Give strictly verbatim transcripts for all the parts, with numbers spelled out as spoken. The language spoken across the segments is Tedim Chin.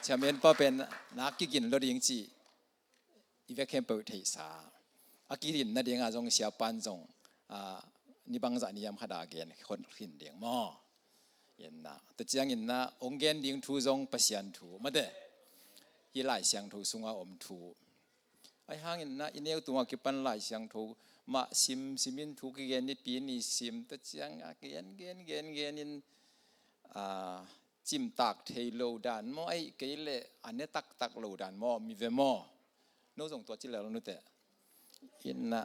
Chairman pa pen na kigin lo ding ci i vek khempeuh theihsa. A kigin nadinga zong siapan zong, ah, ni bangzah ni yam khata gen khon khin ding maw? Inna, tua ciangin na, hong gen ding thu zong Pasian thu, mate. Hih Lai Siangtho sunga om thu. Ahi hangin na, i neu tunga kipan Lai Siangtho mah sim, simin thu kigen nipi ni sim, tua ciang a gen, gen, gen, gen in, ah, cimtak thei lo dan maw, ahi kei leh a ne taktak lo dan maw, mi ve maw? No zong tua ci lel nute. Inna,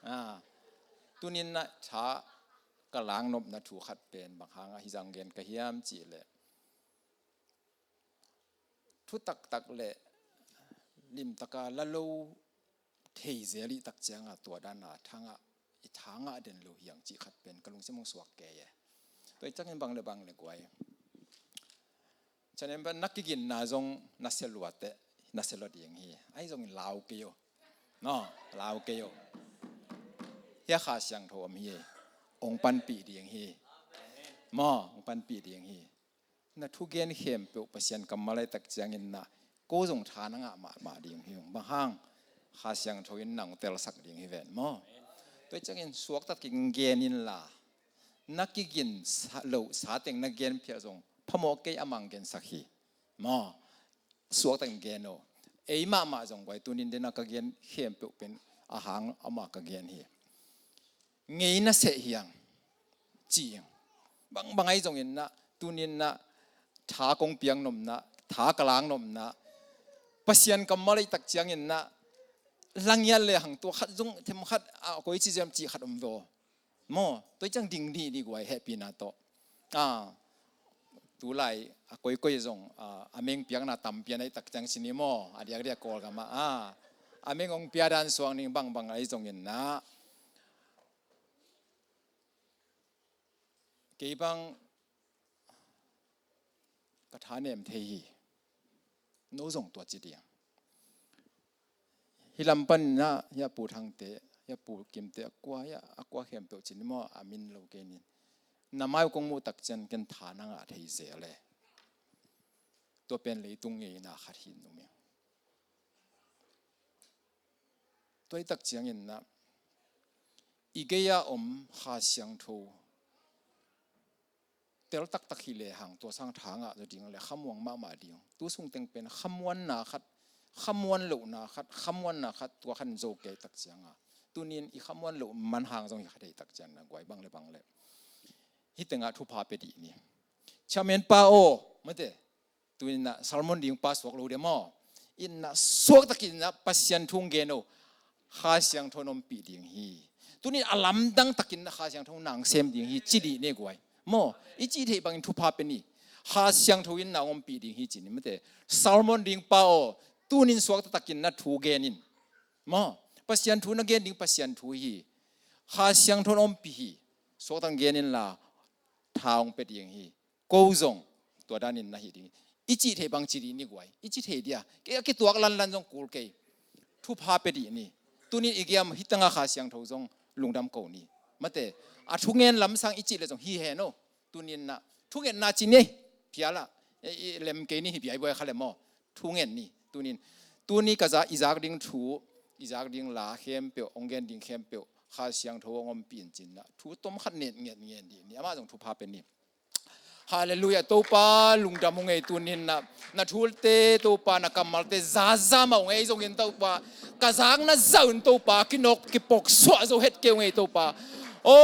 ah, tuninna tha ka langnopna thu khat pen bang hanga hih zang gen ka hiam cih leh, thu taktak le limtaka la lo thei zel i tak cianga tua dana thangah, i thangah den lo hiang cih khat pen ka lungsim hong suak kei e. Tua i ciangin bang le bang le guai. Chanem ba na kiginna zong na sia luate, na sia lua ding hi. Ahi zongin lau kei o. No, lau kei o. Hia Kha Siangtho om hi. Hong panpih ding hi. Maw, hong panpih ding hi. Na thugen khempeuh Pasian kammal ahi tak ciangin na ko zong tha na ngah mahmah ding hi ung. Bang hang? Kha Siangtho in nang telsak ding hi ven maw? Tua ciangin suaktakin gen inla, na kigin sa, lo sa teng na gen phial zong phamawh kei, amang gensak hi maw? Suaktakin gen o. Ei mahmah zong guai tunin dena ka gen khempeuh pen a hang ama ka gen hi. Ngei na seh hiang ci ing. Bangbang ahi zongin na, tunin na, tha kong piang nopna, tha ka lang nopna, Pasian kammal ahi tak ciangin na, langial le hang tua khat zong them khat, a koi ci ziam ci khat om do. Maw, tua ciang ding dih dih guai hehpihna tawh. Ah, tulai a koikoi zong, ah, a meng piakna tam pian ahi tak ciang sini maw, a diakdiak Kawlgam ah, ah, a meng hong pia dan suang ning bangbang ahi zongin na. Kei bang ka tha nem thei hi. No zong tua ci ding. Hih lam panin na, hia Pu Thangte, hia Pu Kimte, a kua, hia, a kua khempeuh cin maw, a min lo kei nin. Na mai uh kong muh tak ciang ken tha na ngah thei zel e. Tua pen leitung ngeina khat hi in um ing. Tua hi tak ciangin na, i gei-a om Kha Siangtho tel taktak hi lehang tua sang tha ngah zaw ding le khamuang mahmah ding. Tu sung teng pen khamuanna khat, khamuan lohna khat, khamuanna khat, tua khan zo kei tak cianga. Tunin i khamuan loh man hang zong hi kha thei tak ciang na guai bang le bang le. Hih tengah thupha pia dih ni. Chairman pa aw, mate. Tunin na sermon ding pa suak lo dia maw? In na suaktakin na Pasian thu gen o. Kha Siangtho in ompih ding hi. Tunin a lamdang takin na Kha Siangtho nang sem ding hi ci dih ne guai. Maw, i cih theih bangin thupha pia ni. Kha Siangtho in na ompih ding hi ci ni mate. Sermon ding pa aw, tunin suaktakin na thu gen in. Maw, Pasian thu na gen ding Pasian thu hi. Kha Siangtho in ompih hi. Suaktakin gen inla tha hong pia ding hi. Ko zong tua danin na hih ding. I cih theih bang ci dih ni guai. I cih theih dia. Kei a kituak lanlan zong kul kei. Thupha pia dih ni. Tunin i giam hih tanga Kha Siangtho zong lungdam ko ni. Mate, a thungen lamsang i cih le zong hi hen o. Tunin na thungetna ci ni. Phiala. E, i lem kei ni hi biaibuai kha le maw. Thungen ni. Tunin. Tuni ka za, i zak ding thu, i zak ding la khempeuh, hong gen ding khempeuh. Kha Siangtho hong ompih in cin na. Thu tom khat net nget ngen dih ni. Amah zong thupha pia ni. Halleluiah, Topa, lungdam hong ei tunin na, na thulte, Topa, na kammalte, zaza mah hong ei zongin, Topa, ka zakna zah un, Topa, kinok, kipok, suah zo het kei hong ei, Topa. O,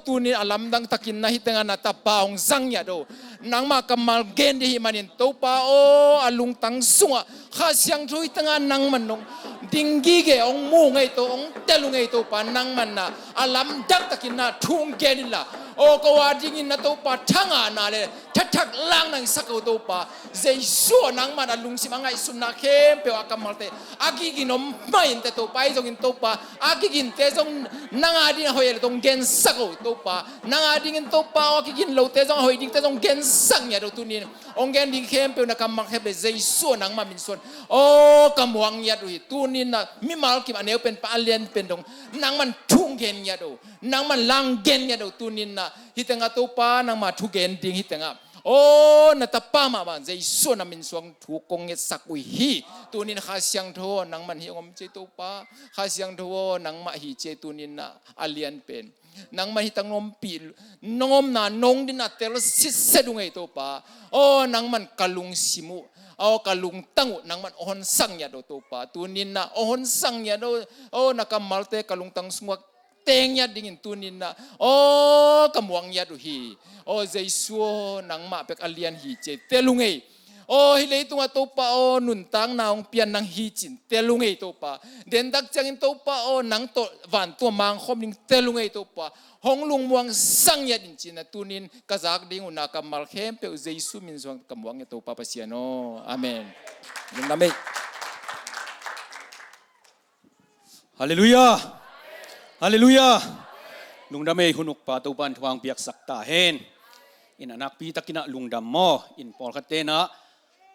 tunin a lamdang takin na hih tengah na tapa hong zang ngiat o. Nangmah kammal gen dih hih manin, Topa, o, a lungtang sungah, Kha Siangtho hih tengah nangman nong ding gige hong mu ngei to, hong tel uh ngei Topa nangman na a lamdang takin na thu hong gen inla. O ko a dingin na Topa thangahna le thathak lakna hong sak o Topa. Jesu aw nangman a lungsim a ngaihsutna khempeuh a kammalte a gigin om mah in te Topa, ahi zongin Topa a giginte zong nang a dingin a hoih a le tong gensak o Topa. Nang a dingin Topa aw a gigin lote zong a hoih dingte zong gensak ngiat o tunin. Hong gen ding khempeuh na kammal khempeuh Jesu aw nangmah min suan. Aw ka muang ngiat uh hi tunin na mimal kim a neu pen pa a lian pen dong nangman thu hong gen ngiat uh. Nangman lang gen ngiat uh tunin na hih tengah Topa nangmah thu gen ding hih tengah Aw na tapa mahmah Jesu na min suang thu kong ngetsak uh hi. Tunin Kha Siangtho aw nangman hi hong om ciai Topa. Kha Siangtho aw nangmah hi ciai tunin na a lian pen nangman hi tang nong ompih nong omna nong dinna tel sitset uh ngei Topa. Aw nangman ka lungsim uh aw ka lungtang uh nangman hong sang ngiat uh Topa. Tunin na hong sang ngiat uh aw na kammalte ka lungtang sungah teng ngiat dingin tunin na aw ka muang ngiat uh hi. Aw Jesu aw nangmah bek a lian hi ciai tel uh ngei. Aw hih leitungah Topa aw nuntakna hong pian nang hi cin tel uh ngei Topa. Dentak ciangin Topa aw nang tawh vantung ah mangkhawm ding tel uh ngei Topa. Hong lungmuang sang ngiat in cin na tunin ka zak ding uh na kammal khempeuh Jesu min suang ka muang ngiat Topa Pasian aw. Amen. Lungdam ei. Halleluiah. Halleluiah. Lungdam ei hun ukpa Topan thupha hong piaksak ta hen. Ina nakpi takin ah lungdam maw in pawlkhat te na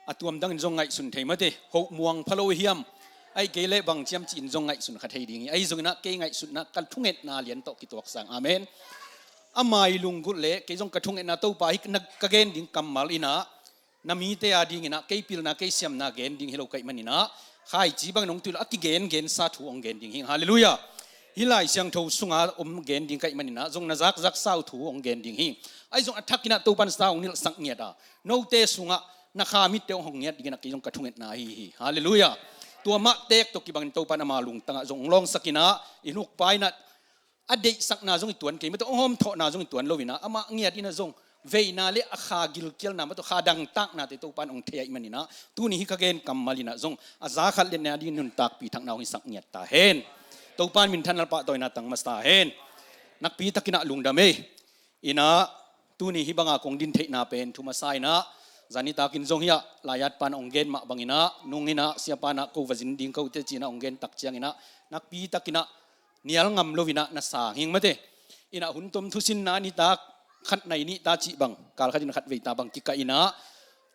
a tuamdangin zong ngaihsun thei mate hoh muang pha lo hiam. Ahi kei leh bang ciam ci-in zong ngaihsun kha thei ding hi. Ahi zongin ah kei ngaihsutna ka thungetna lian tawh kituaksang amen. A mai lunggulh leh kei zong ka thungetna Topa hi ka gen ding kammal in ah na mite a dingin ah kei pilna kei siamna gen ding hi lo ka hih manin ah khaici bangin hong tuih lo a kigen gensa thu hong gen ding hi. Halleluiah. Hih Lai Siangtho sunga om gen ding ka hih manin ah zong na zakzaksa uh thu hong gen ding hi. Ahi zong a thakin ah Topan sa hong nilhsak ngiat a note sungah na kha mitte hong hong ngiat dingin ah kei zong ka thungetna ahi hi. Halleluiah. Tua mah tek tawh kibangin Topan ama lungtangah zong hong lawngsakin ah i nukpa in ah a deihsakna zong i tuan kei mah tawh hong hawmthawhna zong i tuan lo in ah amah ngiat in ah zong veina le a kha gilkialna mah tawh kha dangtaknate Topan hong thei ahih manin ah tuni hih ka gen kammal in ah zong a za khat le nih a ding nuntakpih thakna hong hisak ngiat ta hen. Topan minthanna le pahtawina tang masa ta hen. Nakpi takin ah lungdam ei. In ah tuni hih banga kong din theihna pen thu masa in ah zan nitakin zong hiah laiatpan hong gen mah bangin ah nung in ah siapan ah ko va zin ding kote ci-in ah hong gen tak ciangin ah nakpi takin ah nial ngam lo in ah na sang hing mate. In ah hun tom thusinna nitak khat nai nih ta cih bang kal khatin khat vei ta bang kikah in ah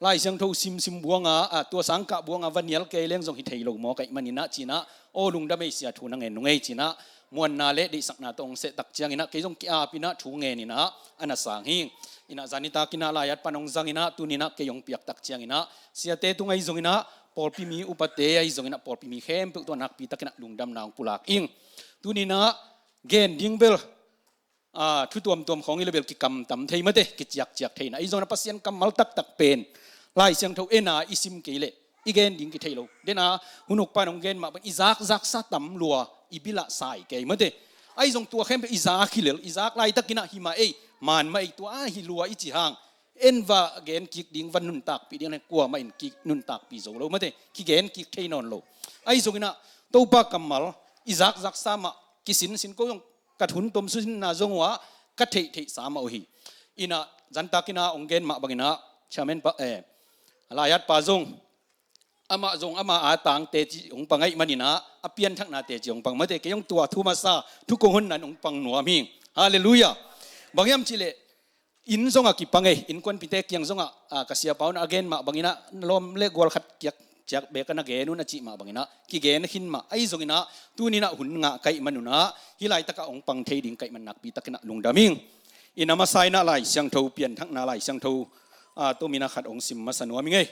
Lai Siangtho simsim buanga ah tua sangkah buanga va nial kei leng zong hi thei lo maw ka hih manin ah ci-in ah aw lungdam ei sia thu na ngen nung ei ci-in ah muanna le deihsakna tawh hong seh tak ciangin ah kei zong ki-ap in ah thu ngen in ah a na sang hi. In ah zan nitakin ah laiatpan hong zang in ah tunin ah kei hong piak tak ciangin ah siate tung ahi zongin ah pawlpi mi upate ahi zongin ah pawlpi mi khempeuh tawh nakpi takin ah lungdamna hong pulak ing. Tunin ah gen ding bel ah thu tuamtuam khawng i le bel kikamtam thei mate kiciakciak thei in ah ahi zongin ah Pasian kammal taktak pen Lai Siangtho en a i sim kei leh i gen ding kithei lo. Den a hun ukpan hong gen mah bang i zakzaksa tam lua i bilah sai kei mate. Ahi zong tua khempeuh i zak hi lel i zak laitakin ah hi mah ei man mah ei tua a hi lua i ci hang en va gen kik ding va nuntakpih ding kuamah in kik nuntakpih zo lo mate kigen kik thei nawn lo. Ahi zongin ah Topa kammal i zakzaksa mah kisinsin ko zong ka hun tom thusinna zong uh ah ka theihtheihsa mah uh hi. In ah zantakin ah hong gen mah bangin ah chairman pa eh laiatpa zong amah zong ama a tang teci hong pang ahih manin ah a pianthakna teci hong pang mate kei zong tua thu masa thu kong hon nan hong pang nuam hi. Halleluiah. Bang hiam cih leh inn zong a kipang ei innkuanpite kiang zong ah ah ka siapa un a gen mah bangin ah na lawm le gual khat kiak ciak bek a na gen un a cih mah bangin ah kigen khin mah ahi zongin ah tunin ah hun ngah ka hih man un ah hih laitakah hong pang thei ding ka hih man nakpi takin ah lungdam ing. In ah masa in ah Lai Siangtho pianthakna Lai Siangtho ah tomin ah khat hong sim masa nuam ing ei.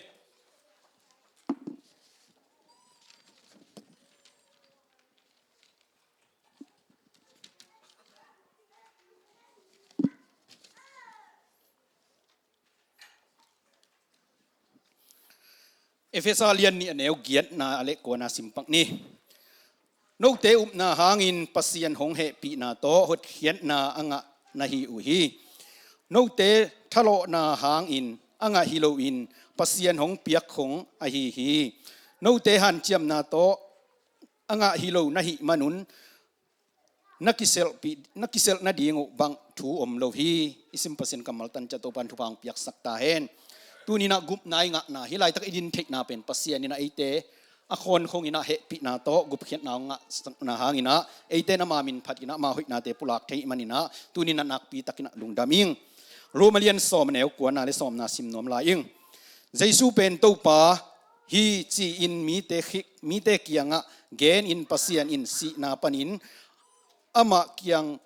Efesa lian nih a neu giatna a le kuana simpak ni. Note upna hangin Pasian hong hehpihna tawh hotkhiatna a ngah na hi uh hi. Note thalawhna hangin a ngah hi loin Pasian hong piakkhong ahi hi. Note hanciamna tawh a ngah hi lo na hih manun na kiselhpih na kiselh nading uh bang thu om lo hi. I sim Pasian kammal tan ciat Topan thupha hong piaksak ta hen. Tuninah gupna i ngahna hih laitak i din theihna pen Pasian inah eite a khawnkhong inah hehpihna tawh gupkhiatna hong ngahsakna hanginah eite in ama min phat inah ama hoihnate pulak thei ih maninah tuninah nakpi takinah lungdam ing. Roma lian sawm a neu kuana le sawmna sim nuam lai ing. Jesu pen Topa hi ci-in mite khi-, mite kiangah genin Pasian in sihna panin amah kiang,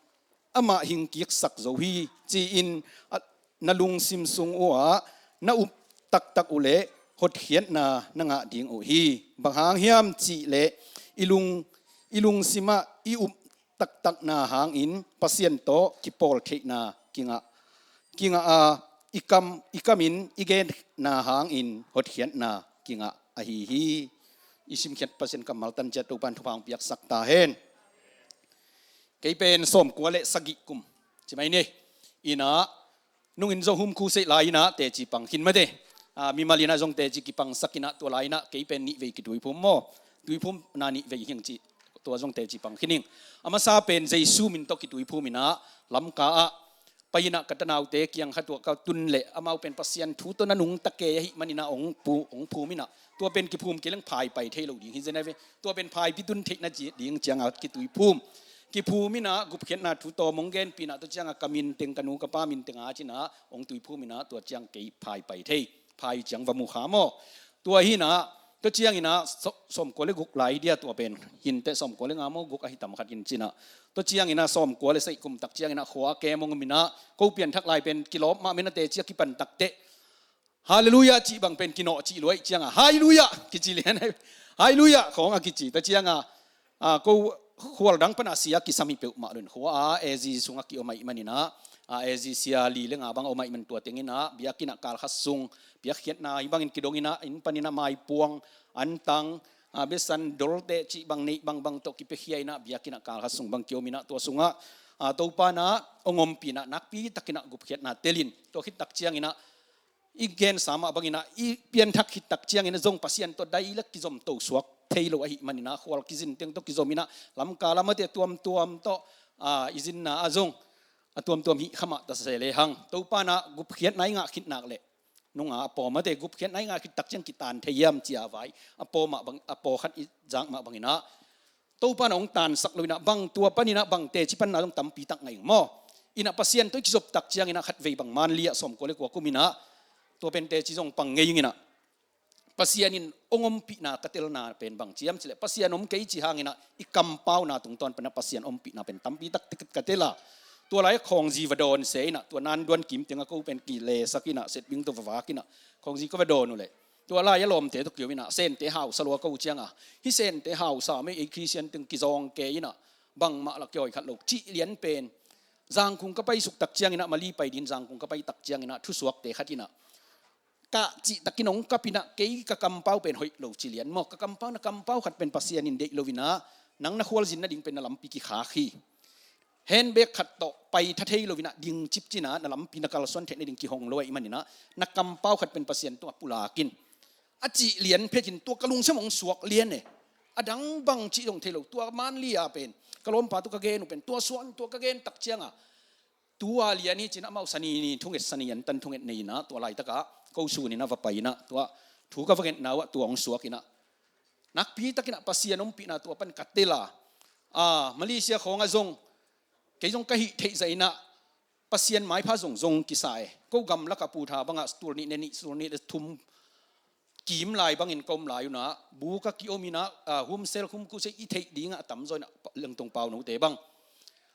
amah hingkiksak zo hi ci-in a, na lungsim sung uhah na up taktak uhleh hotkhiatna na ngah ding uh hi. Bang hang hiam cihleh i lung, i lungsimah i up taktakna hangin Pasian tawh kipawl theihna kingah, kingah a, i kam, i kamin i genna hangin hotkhiatna kingah ahi hi. I simkhiat Pasian kammal tan ciat Topan thupha hong piaksak ta hen. Kei pen sawmkua le sagih kum ci mai ni. Inah nungin zong hum khu seih lai inah teci pang khin mate. Ah, mimal inah zong teci kipangsak inah tua lai inah kei pen nih vei kituiphum maw? Tuiphum na nih vei hiang ci, tua zong teci pang khin ing. A masa pen Jesu min tawh kituiphum inah Lamka ah pai inah ka tanaute kiang kha tua ka tun leh amau pen Pasian thu tawh na nungta kei ahih man inah hong phu, hong phum inah tua pen kiphum kei leng phai pai thei lo ding hi zen ai ve. Tua pen phaipi tun theihna ci ding ciangah kituiphum. Kiphum inah gupkhiatna thu tawm hong genpih inah tua ciangah ka min teng, ka nu ka pa min teng a cinah hong tuiphum inah tua ciang kei phai pai thei. Phai ciang va mu kha maw? Tua hi inah tua ciang inah sawm, sawmkua le guk lai hi dia tua pen. Hinteh sawmkua le nga maw guk ahi tam khat in cinah. Tua ciang inah sawmkua le sagih kum tak ciang inah khua a kem hong om inah ko pianthak lai pen kilawp mah min a teci a kipan takteh Halleluiah cih bang pen kinawh cih luai ciangah Halleluiah kici lian. Halleluiah khawng a kici ta ciangah, ah, ko khual dang pan a sia kisam hi peuhmah lun khua a A Z sungah ki-om ahih man inah, ah, A Z sia li le nga bang a om ahih man tua teng inah biakinn ah kalkhat sung piakkhiatna hi bangin kidong inah inn pan inah maipuang, antang, ah, besan, dolte cih bang neih bangbang tawh kipiakhia inah biakinn ah kalkhat sung bang ki-om inah tua sungah, ah, Topa inah hong ompih inah nakpi tak inah gupkhiatna tel in tua khit tak ciang inah i gensa mah bang inah i pianthak khit tak ciang inah zong Pasian tawh dailak kizom to suak thei lo ahih man inah khual kizin teng tawh kizom inah Lamka lam a te tuamtuam tawh, ah, i zinna ah zong a tuamtuam hih kha mah ta se lehang Topa inah gupkhiatna i ngah khit nak leh nunga a pawm a te gupkhiatna i ngah khit tak ciang kitan thei hiam ci a vai a pawm mah bang, a paw khat i zak mah bang inah Topa inah hong tansak lo inah bang tua pan inah bang teci panna zong tampi tak ngah ing maw? Inah Pasian tawh i kizop tak ciang inah khatvei bang Manli ah sawmkua le kua kum inah tua pen teci zong pang ngei ing inah Pasian in hong ompihna ka telna pen bang ci hiam cih leh Pasian om kei cih hang inah i kampauna tungtawn pan inah Pasian ompihna pen tampi tak tek ka tel a. Tua lai a khawngzi va dawn se inah tua nanduan kim teng a ko pen kilesak inah setbing tawh va vak inah khawngzi ka va dawn uh leh tua lai a lawmte tawh ki-om inah Sente hausa lua ko ciangah hih Sente hausa mei ei Khristian teng kizawng kei inah bangmah lah kiawi khat lo cih lian pen Zangkung ka pai suk tak ciang inah Mali pai din Zangkung ka pai tak ciang inah thusuakte khat inah kah cih takin hong kap inah kei ka kampau pen hoih lo ci lian maw? Ka kampau, na kampau khat pen Pasian in deih lo inah nang na khualzin nading pen na lampi kikhak hi. Handbag khat tawh pai tha thei lo inah ding cipcin a na lampi na kalsuan theih nading kihong lo ahih man inah na kampau khat pen Pasian tungah pulak in a cih lian phekin tua ka lungsim hong suak lian e. A dang bang cih zong thei lo tua Manli a pen ka lawmpa tawh ka gen uh pen tua suak in tua ka gen tak ciangah tua lian hi ci inah amau sani ni thunget, sani antan thunget nei inah tua laitakah ko sun inah va pai inah tua thu ka va ngetna uh ah tua hong suak inah nakpi tak inah Pasian ompihna tua pan ka tel a. Ah, Malaysia khawngah zong kei zong ka hih theih zah inah Pasian maipha zong zong kisa e. Ko gamlak a pu tha bangah tul nih le nih, tul nih le thum kim lai bangin ka om lai un ah buk a ki-om inah, ah, humsel khumkhu se i theih dingah a tamzaw inah Lengtong paunote bang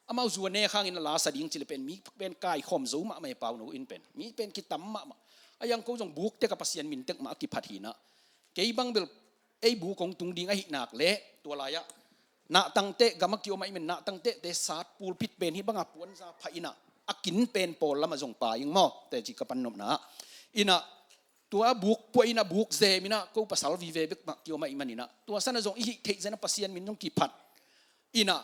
amau zu a nek hangin a la sa ding cih leh pen mi pen kaikhawm zo mahmah e, pauno in pen mi pen kitam mahmah. A hiang ko zong buk tek a Pasian min tek mah a kiphat hi inah kei bang bel ei buk hong tung ding ahih nak leh tua lai ah nahtangteh gam a ki-om ahih man nahtangteh te sat pulpit pen hih bangah puanza phah inah a kin pen pawl lamah zong pai ing maw? Teci ka pan nopna ah inah tua buk puah inah buk zem inah ko pasal vive bek mah ki-om ahih man inah tua sanah zong i hih theih zah inah Pasian min zong kiphat inah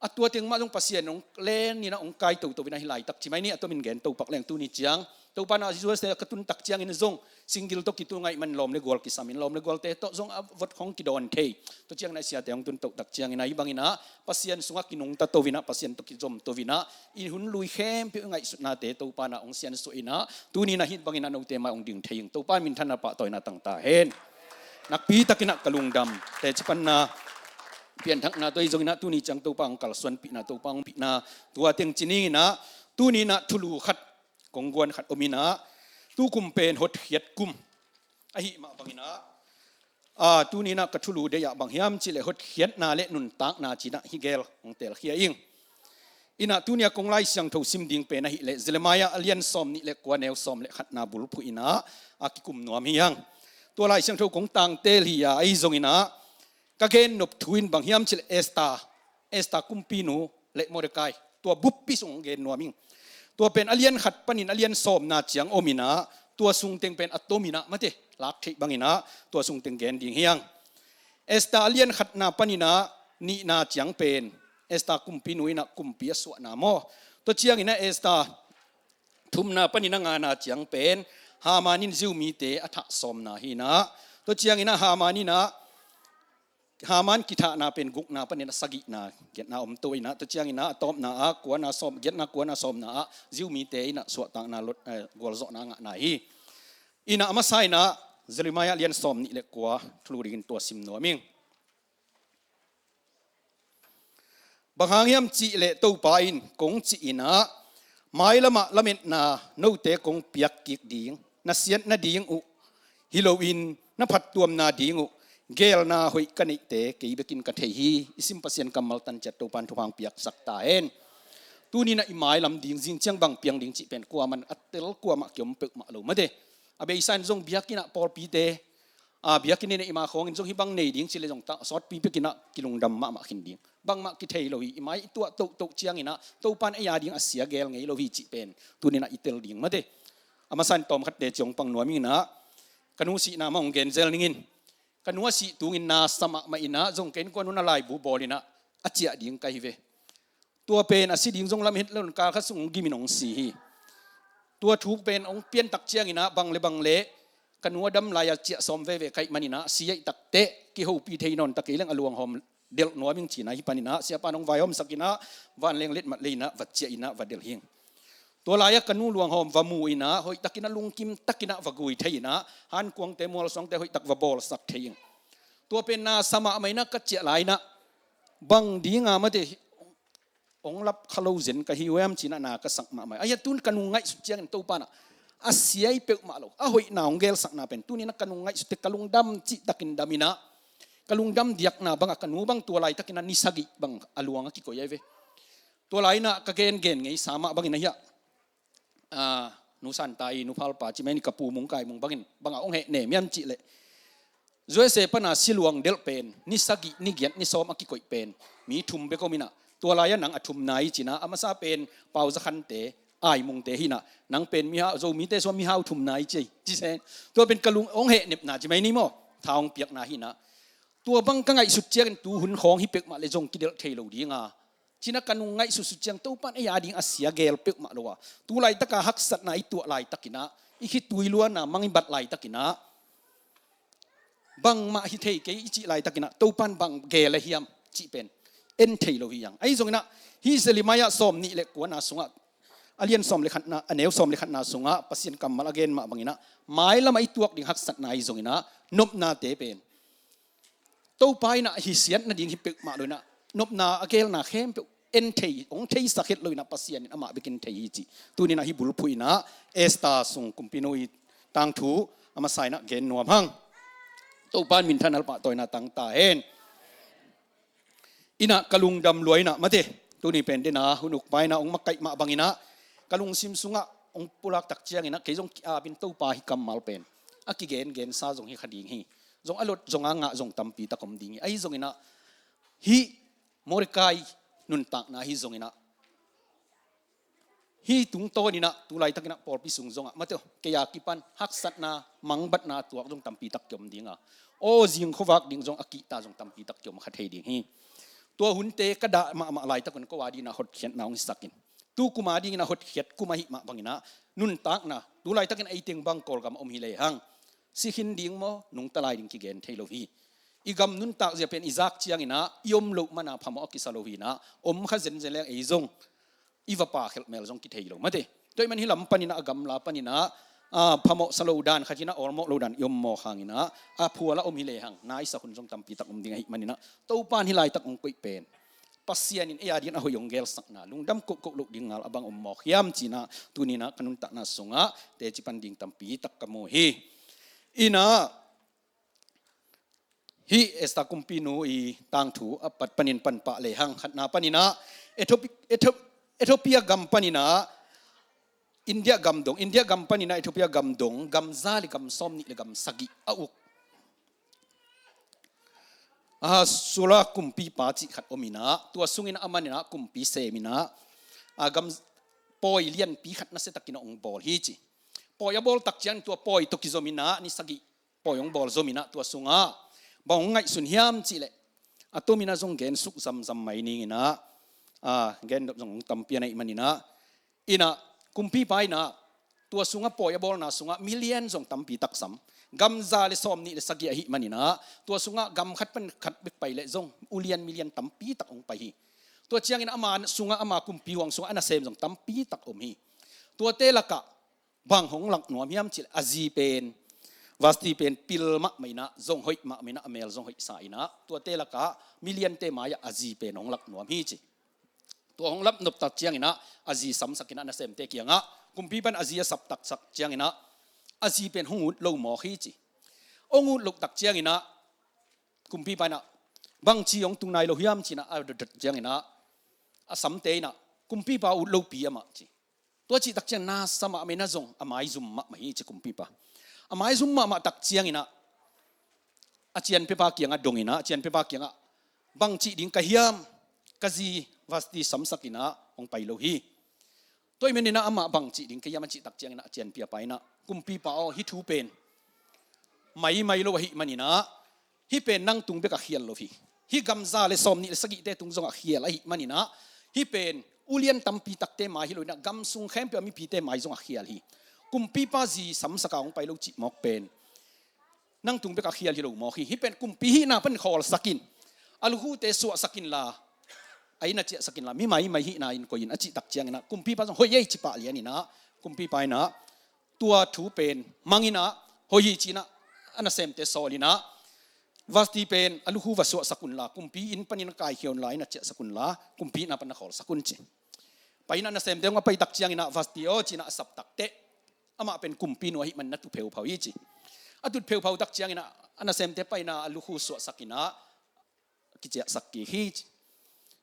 a tua teng mah zong Pasian hong len inah hong kai toto inah hih laitak ci mai ni. A tua min gen to pak leng tuni ciang Topa inah U S A ka tun tak ciangin zong single tawh kitung ahih man lawm le gual kisam in lawm le gualte tawh zong a vot khawng kidawn thei. Tua ciangin a siate hong tun to tak ciangin a hih bangin ah Pasian sungah kinungta to inah Pasian tawh kizom to inah i hun lui khempeuh i ngaihsutnate Topa inah hong siansuah inah tuni inah hih bangin a note mai hong ding thei ing. Topa minthanna pahtawina tang ta hen. Nakpi tak inah ka lungdam teci panna pianthakna tawh i zong inah tuni ciang Topa hong kalsuanpihna, Topa hong pihna tua teng ci ning inah tuni inah thulu khat kong guan khat om inah tukum pen hotkhiat kum ahih mah bang inah, ah, tuni inah ka thulu deih ah bang hiam cih leh hotkhiatna le nuntakna ci inah hih gel hong telkhia ing. Inah tuni a kong Lai Siangtho sim ding pen ahih leh Jeremiah a lian sawm nih le kua, neu sawm le khatna bulphuh inah a kikum nuam hi hang. Tua Lai Siangtho kong tangtel hi a, ahi zonginah ka gen nop thu in bang hiam cih leh Esther, Esther kumpinu le Mordecai, tua buppi sung hong gen nuam ing. Tua pen a lian khat panin a lian sawmna ciang om inah, tua sungteng pen a tom inah, mate, lak theih banginah tua sungteng gen ding hi hang. Esther a lian khatna paninah nihna ciang pen Esther kumpinu inah kumpi a suahna maw? Tua cianginah Esther thumna panin a ngana ciang pen Haman in Jew mite a thah sawmna hi inah, tua cianginah Haman inah, Haman kithahna pen gukna panin a sagihna, giatna om to inah, tua cianginah a tawpna ah kuana sawm, giatna kuana sawmna ah Jew mite inah suahtakna lot, eh, gualzawhna a ngahna hi. Inah a masa inah Jeremiah lian sawm nih le kua thulu dingin tua sim nuam ing. Bang hang hiam cih leh Topa in kong cih inah, mailamah lametna note kong piak kik ding, na siat nading uh hi loin na phattuam nading uh geelna hoih ka neihte kei bekin ka thei hi. I sim Pasian kammal tan ciat Topa in thupha hong piaksak ta hen. Tuninah i mailam ding zing ciang bang piang ding cih pen kuaman a tel kuamah kiom peuhmah lo mate. A beisa in zong biakinn ah pawlpite, a, biakinn i neih ma khawngin zong hih bang nei ding cih leh zong ta sawtpi pekinah kilungdam mahmah khin ding. Bangmah kithei lo hi, i mai i tuah tohtoh cianginah Topa in ei a ding a sia geel ngei lo hi cih pen tuninah i tel ding mate. A masa in tawmkhatte ciang pang nuam inginah, ka nu sihna mah hong gen zel ningin, ka nu a sih tungin na sa mahmah inah zong kei in kua nu na laibu bawl inah a ciah ding ka hi ve. Tua pen a si ding zong lam het lo in kal khat sung hong gimin hong si hi. Tua thu pen hong piantak cianginah bang le bang le ka nu a dam lai a ciah sawm veve ka hih maninah si ahih takteh kihopi thei nawn ta kei leng a luanghawm delh nuam ing cinah hih paninah siapa in hong vaihawmsak inah vanleng letmat le inah va ciah inah va delh hi ing. Tua lai-ah ka nu luanghawm va mu inah hoihtakinah lungkim takinah va gui thei inah hankuangte mualsuangte hoihtak va bawlsak thei ing. Tua pen na sa mahmah inah ka ciah lai inah bang dinga mate hong lap kha lo zen ka hi uh hiam cinah na ka sak mahmah. Ahi a tun ka nu ngaihsut ciangin Topa inah a sia hi peuhmah lo, a hoihna hong geelsakna pen tuninah ka nu ngaihsutte ka lungdam cihtakin dam inah, ka lungdam diakna bangah ka nu bang tua laitakinah ni sagih bang a luang a kikoih ahi ve. Tua lai inah ka gengen ngeisa mah bangin ahi ah, a, Nu Santa i Nu Phalpa ci mai ni, ka pu Mung Kai Mung bangin bangah hong hehnem hiam cih leh U S A pana siluang delh pen ni sagih ni giat ni sawm a kikoih pen mi thum bek om inah, tua lai-ah nang a thumna hi cinah, a masa pen Pau Za Khante, Ai Mungte hi inah, nang pen mihau, Zomite sua mihau thumna hi ci, ci sen. Tua pen ka lung hong hehnepna ci mai ni maw, tha hong piakna hi inah. Tua bang ka ngaihsut ciangin tu hun khawng hi peuhmah le zong kidelh thei lo dinga cinah ka nung ngaihsutsut ciang Topa in ei a ding a sia geel peuhmah lo a, tu laitaka haksatna i tuah laitakinah, i khitui luanna mang i bat laitakinah, bangmah hi thei kei i cih laitakinah Topa in bang geel a hiam cih pen en thei lo hi hang. Ahi zonginah hih Jeremiah sawm nih le kuana sungah, a lian sawm le khatna, a neu sawm le khatna sungah Pasian kammal a gen mah banginah mailamah i tuak ding haksatna ahi zonginah nopnate pen Topa inah hi siat nading hi peuhmah lo inah nopna a geelna khempeuh en thei, hong theisak het lo inah Pasian in amah bekin thei hi cih tuninah hih bulphuh inah Esther sung kumpinu i tangthu a masa inah gen nuam hang. Topa in minthan alpah tawina tang ta hen. Inah ka lungdam lua inah mate, tuni pen dena hun ukpa inah hong makaih mah banginah ka lungsim sungah hong pulak tak cianginah kei zong ki-apin Topa hih kammal pen a kigengensa zong hi kha ding hi. Zong a lot zong a ngah zong tampi tak om ding hi. Ahi zonginah hih Mordecai nuntakna hi zonginah hih tungtawninah tu laitakinah pawlpi sung zongah mate, kei a kipan haksatna mangbatna a tuak zong tampi tak kiom dinga, aw zing khuavak ding zong a kihta zong tampi tak kiom kha thei ding hi. Tua hunte ka dah mahmah laitakun ko a dinah hotkhiatna hong hisakin, tu kum a dinginah hotkhiat kum ahih mah banginah nuntakna tu laitakin eiteng bang Kawlgam om hi lehang si khin ding maw, nungta lai ding kigen thei lo hi. I gam nuntak zia pen i zak cianginah i om loh mana phamawh a kisa lo hinah om kha zenzen leng ei zong i vapa khelhmel zong kithei lo mate. Tua ahih man hih lam paninah a gamla paninah, a, phamawhsa lo dan khat hinah awlmawh lo dan i om mawk hanginah a phual a om hi lehang na i sak hun zong tampi tak om ding ahih maninah Topa in hih laitak hong koih pen Pasian in ei a dingin a hoih hong geelsakna lungdam kohkoh loh ding ngal a bang om mawk hiam cinah tuninah ka nuntakna sungah teci pan ding tampi tak ka mu hi. Inah hih Esther kumpinu i tangthu a pat panin panpah lehang khatna paninah Ethiop, Ethiop, Ethiopia gam paninah India gam dong, India gam paninah Ethiopia gam dong, gam za le gam sawm nih le gam sagih a uk. Ahasuera kumpipa cih khat om inah, tua sungin amaninah kumpi sem inah, a gam pawi lianpi khat nasiatakin a hong bawl hi ci. Pawi a bawl tak ciangin tua pawi tawh kizom inah ni sagih pawi hong bawl zom inah tua sungah bang hong ngaihsun hiam cihleh, a tominah zong gensuk zamzam mai ninginah, a, gendop zong hong tampi a neih maninah, inah kumpipa inah tua sungah pawi a bawlna sungah million zong tampi taksam, gam za le sawm nih le sagih ahih maninah tua sungah gam khat pan khat bek pai leh zong ulian million tampi tak hong pai hi. Tua ciangin ama sungah, ama kumpi huang sungah a nasem zong tampi tak om hi. Tuate lakah bang hong lak nuam hiam cihleh a zi pen, Vasti pen pil mahmah inah, zong hoih mahmah inah, a mel zong hoihsa inah, tuate lakah million-te mai-ah a zi pen hong lak nuam hi ci. Tua hong lak nop tak cianginah a zi samsak inah nasemte kiangah, kumpipa in a zi a sap taksak cianginah a zi pen hong ut lo mawk hi ci. Hong ut loh tak cianginah kumpipa inah bangci hong tung nai lo hiam cinah a dotdot cianginah a samte inah kumpipa ut lopi amah ci. Tua cih tak ciang nasa mahmah inah zong a maizum mahmah hi ci kumpipa. A maizum mahmah tak cianginah a cianpiapa kiangah dong inah, a cianpiapa kiangah bangcih ding ka hiam, ka zi Vasti samsak inah hong pai lo hi. Tua ahih maninah amah bangcih ding ka hiam a cih tak cianginah a cianpiapa inah, kumpipa aw, hih thu pen maimai lo ahih maninah hih pen nang tung bek a khial lo hi. Hih gam za le sawm nih le sagihte tung zong a khial ahih maninah hih pen ulian tampi takte mai hi lo inah gam sung khempeuh a mipite mai zong a khial hi. Kumpipa zi samsaka hong pai lo cih mawk pen nang tung bek a khial hi lo mawk hi. Hih pen kumpi hihna pan khawlsak in, a lukhute suahsak inla, a inn ah ciahsak inla, mi maimai hihna in koih in a cih tak cianginah kumpipa zong hoih ei ci pah lian inah, kumpipa inah tua thu pen mang inah hoih hi ci inah a nasemte sawl inah, Vasti pen a lukhu va suahsak unla, kumpi inn panin a kaikhia unla, inn ah ciahsak unla, kumpi hihna pan na khawlsak un ci. Pai inah a nasemte hong a pai tak cianginah Vasti aw ci inah a sap takteh amah pen kumpinu ahih manin a tu pheuphau hi ci. A tut pheuphau tak cianginah a nasemte pai inah a lukhu suahsak inah kiciahsak kik hi ci.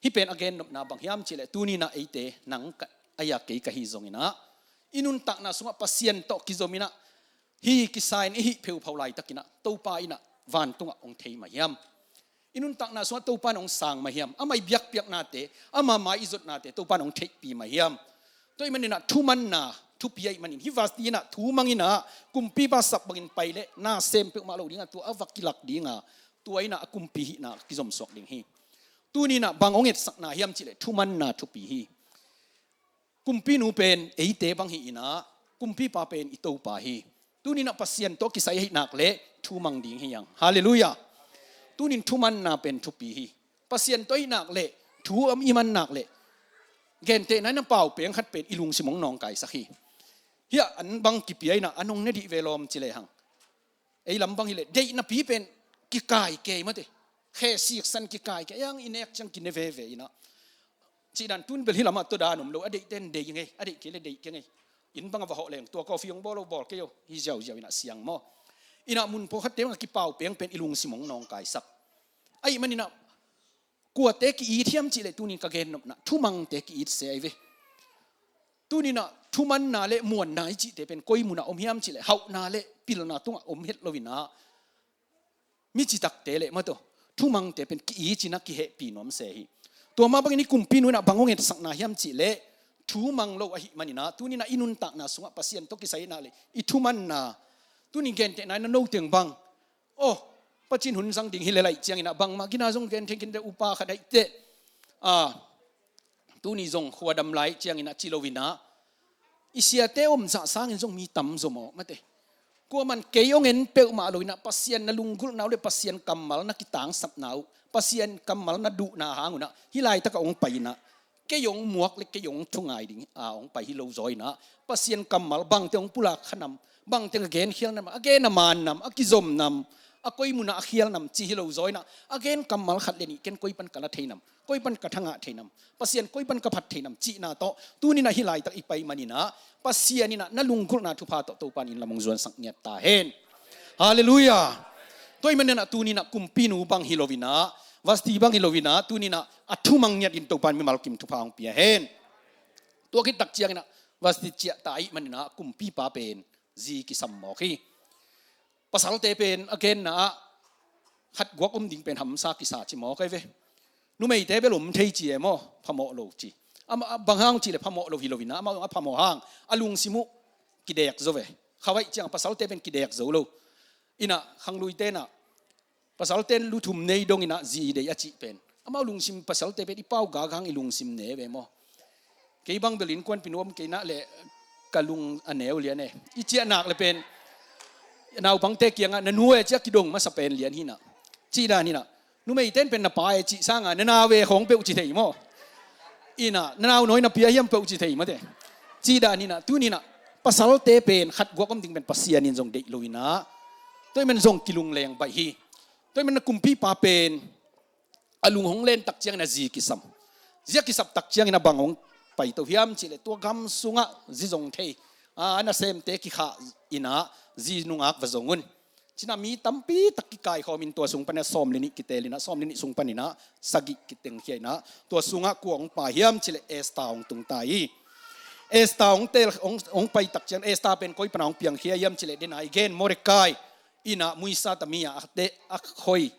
Hih pen a gennopna bang hiam cihleh, tuninah eite nang ka, a ya kei ka hi zonginah i nuntakna sungah Pasian tawh kizom inah hih kisa in i hih pheuphau laitakinah Topa inah vantungah hong thei mah hiam? I nuntakna sungah Topa in hong sang mah hiam? Amah i biakpiaknate, ama mai i zotnate Topa in hong theihpi mah hiam? Tua ahih maninah thumanna thupi ahih manin hih Vasti inah thu mang inah kumpipa sap bangin pai leh na sem peuhmah lo dingah tua a va kilak dinga, tua inah a kumpi hihna kizomsuak ding hi. Tuninah bang hong etsakna hiam cihleh thumanna thupi hi. Kumpinu pen eite bang hi inah kumpipa pen i Topa hi. Tuninah Pasian tawh kisai ahih nak leh thu mang ding hi hang. Halleluiah. Tunin thumanna pen thupi hi. Pasian tawh ahih nak leh thu i man nak leh gentehna inah paupeng khat pen i lungsim hong nawngkaisak hi. Hiah an bang kipia inah an hong ne dih ve lawm ci lehang, ei lam bang hileh deihnapi pen kikai kei mate. Khe siksan kikai kei, ei ang i nek ciang kine veve inah. Cihdan tun bel hih lamah tua dan om lo, a deihte in dei ngei, a deih kei le deih kei ngei. Inn bang a va hawh leng tua coffee hong bawl lo, bawl kei o, hi ziauziau inah siang maw? Inah mun pawlkhatte bang a kipaupeng pen i lungsim hong nawngkaisak. Ahih maninah kuate ki-it hiam cihleh tunin ka gennopna thumangte ki-it se ahi ve. Tuninah thumanna le muanna i cihte pen koi munah om hiam cihleh hauhna le pilna tungah om het lo inah, mi citakte le mato thumangte pen ki-it inah kihehpih nuam se hi. Tua mah bangin i kumpinu inah bang hong etsakna hiam cihleh thu mang lo ahih maninah tuninah i nuntakna sungah Pasian tawh kisai ahih nak leh i thumanna, tunin gentehna inah noteng bang, aw, Pasian hun zang ding hi leh laih cianginah bangmah gina zong gen thei khin teh, upa khat ahi teh, a, tuni zong khuadam lai cianginah ci lo inah i siate om zah sangin zong mi tam zom aw mate. Kuaman kei hong en peuhmah lo inah Pasian na lunggulhna uh le Pasian kammal na kitangsapna uh, Pasian kammal na duhna hang unah hih laitakah hong pai inah kei hong muak le kei hong thungai ding a hong pai hi lo zaw inah, Pasian kammal bangte hong pulak kha nam, bangte a genkhial nam, a gen a man nam, a kizom nam, a koi munah a khial nam ci hi lo zaw inah, a gen kammal khat le nih, ken koi pan ka la thei nam, koi pan ka thangah thei nam, Pasian koi pan ka phat thei nam cihna tawh tuninah hih laitak i pai maninah Pasian inah na lunggulhna thupha tawh Topa in inn lam hong zuansak ngiat ta hen. Halleluiah. Tua ahih maninah tuninah kumpinu bang hi lo inah, Vasti bang hi lo inah tuninah a thumang ngiatin Topa in mimal kim thupha hong pia hen. Tua khit tak ciangin ah Vasti ciah ta ahih manin ah kumpipa pen zi kisam mawk hi. Pasalte pen a genna ah khat guak om ding pen hamsa kisa ci mawk ahi ve. Numeite bel om thei ci e maw, phamawh lo ci. Amah bang hang cih leh phamawh lo hi lo in ah, amah a phamawh hang a lungsim uh kidek zo ve. Khawaih ciang pasalte pen kidek zo lo. In ah khangluite in ah, pasalte in lu thum nei dong in ah zi deih a cih pen, amau lungsim, pasalte pen i pau gak hang i lungsim ne ve maw. Kei bang bel innkuanpih nu om kei in ah leh ka lung a neu lian e. I ciah nak leh pen naupangte kiangah na nu e ci a kidong masa pen lian hi in ah. Cih dan hi in ah, numeite in pen na pa e cih sangin na nau e khawng peuh ci thei maw. In ah na nau nawi na pia hiam peuh ci thei mate. Cih dan hi in ah, tuni in ah pasalte pen khat guak om ding pen Pasian in zong deih lo in ah, tua ahih manin zong kilungleng baih hi. Tua ahih manin ah kumpipa pen a lung hong len tak ciangin ah zi kisam. Zi a kisap tak ciangin ah bang hong paito hiam cih leh tua gam sungah zi zong thei, a, a nasemte kikhah in ah zi nungak va zong un ci in ah mi tampi tak kikaikhawm in tua sung panin ah sawm le nih kitel in ah, sawm le nih sung panin ah sagih kitengkhia in ah, tua sungah kua hong pai hiam cih leh Esther hong tung ta hi. Esther hong tel, hong, hong pai tak ciang Esther pen koi pan ah hong piangkhia hiam cih leh, den a i gen Mordecai in ah muisa ta mi ah a teh a khoi,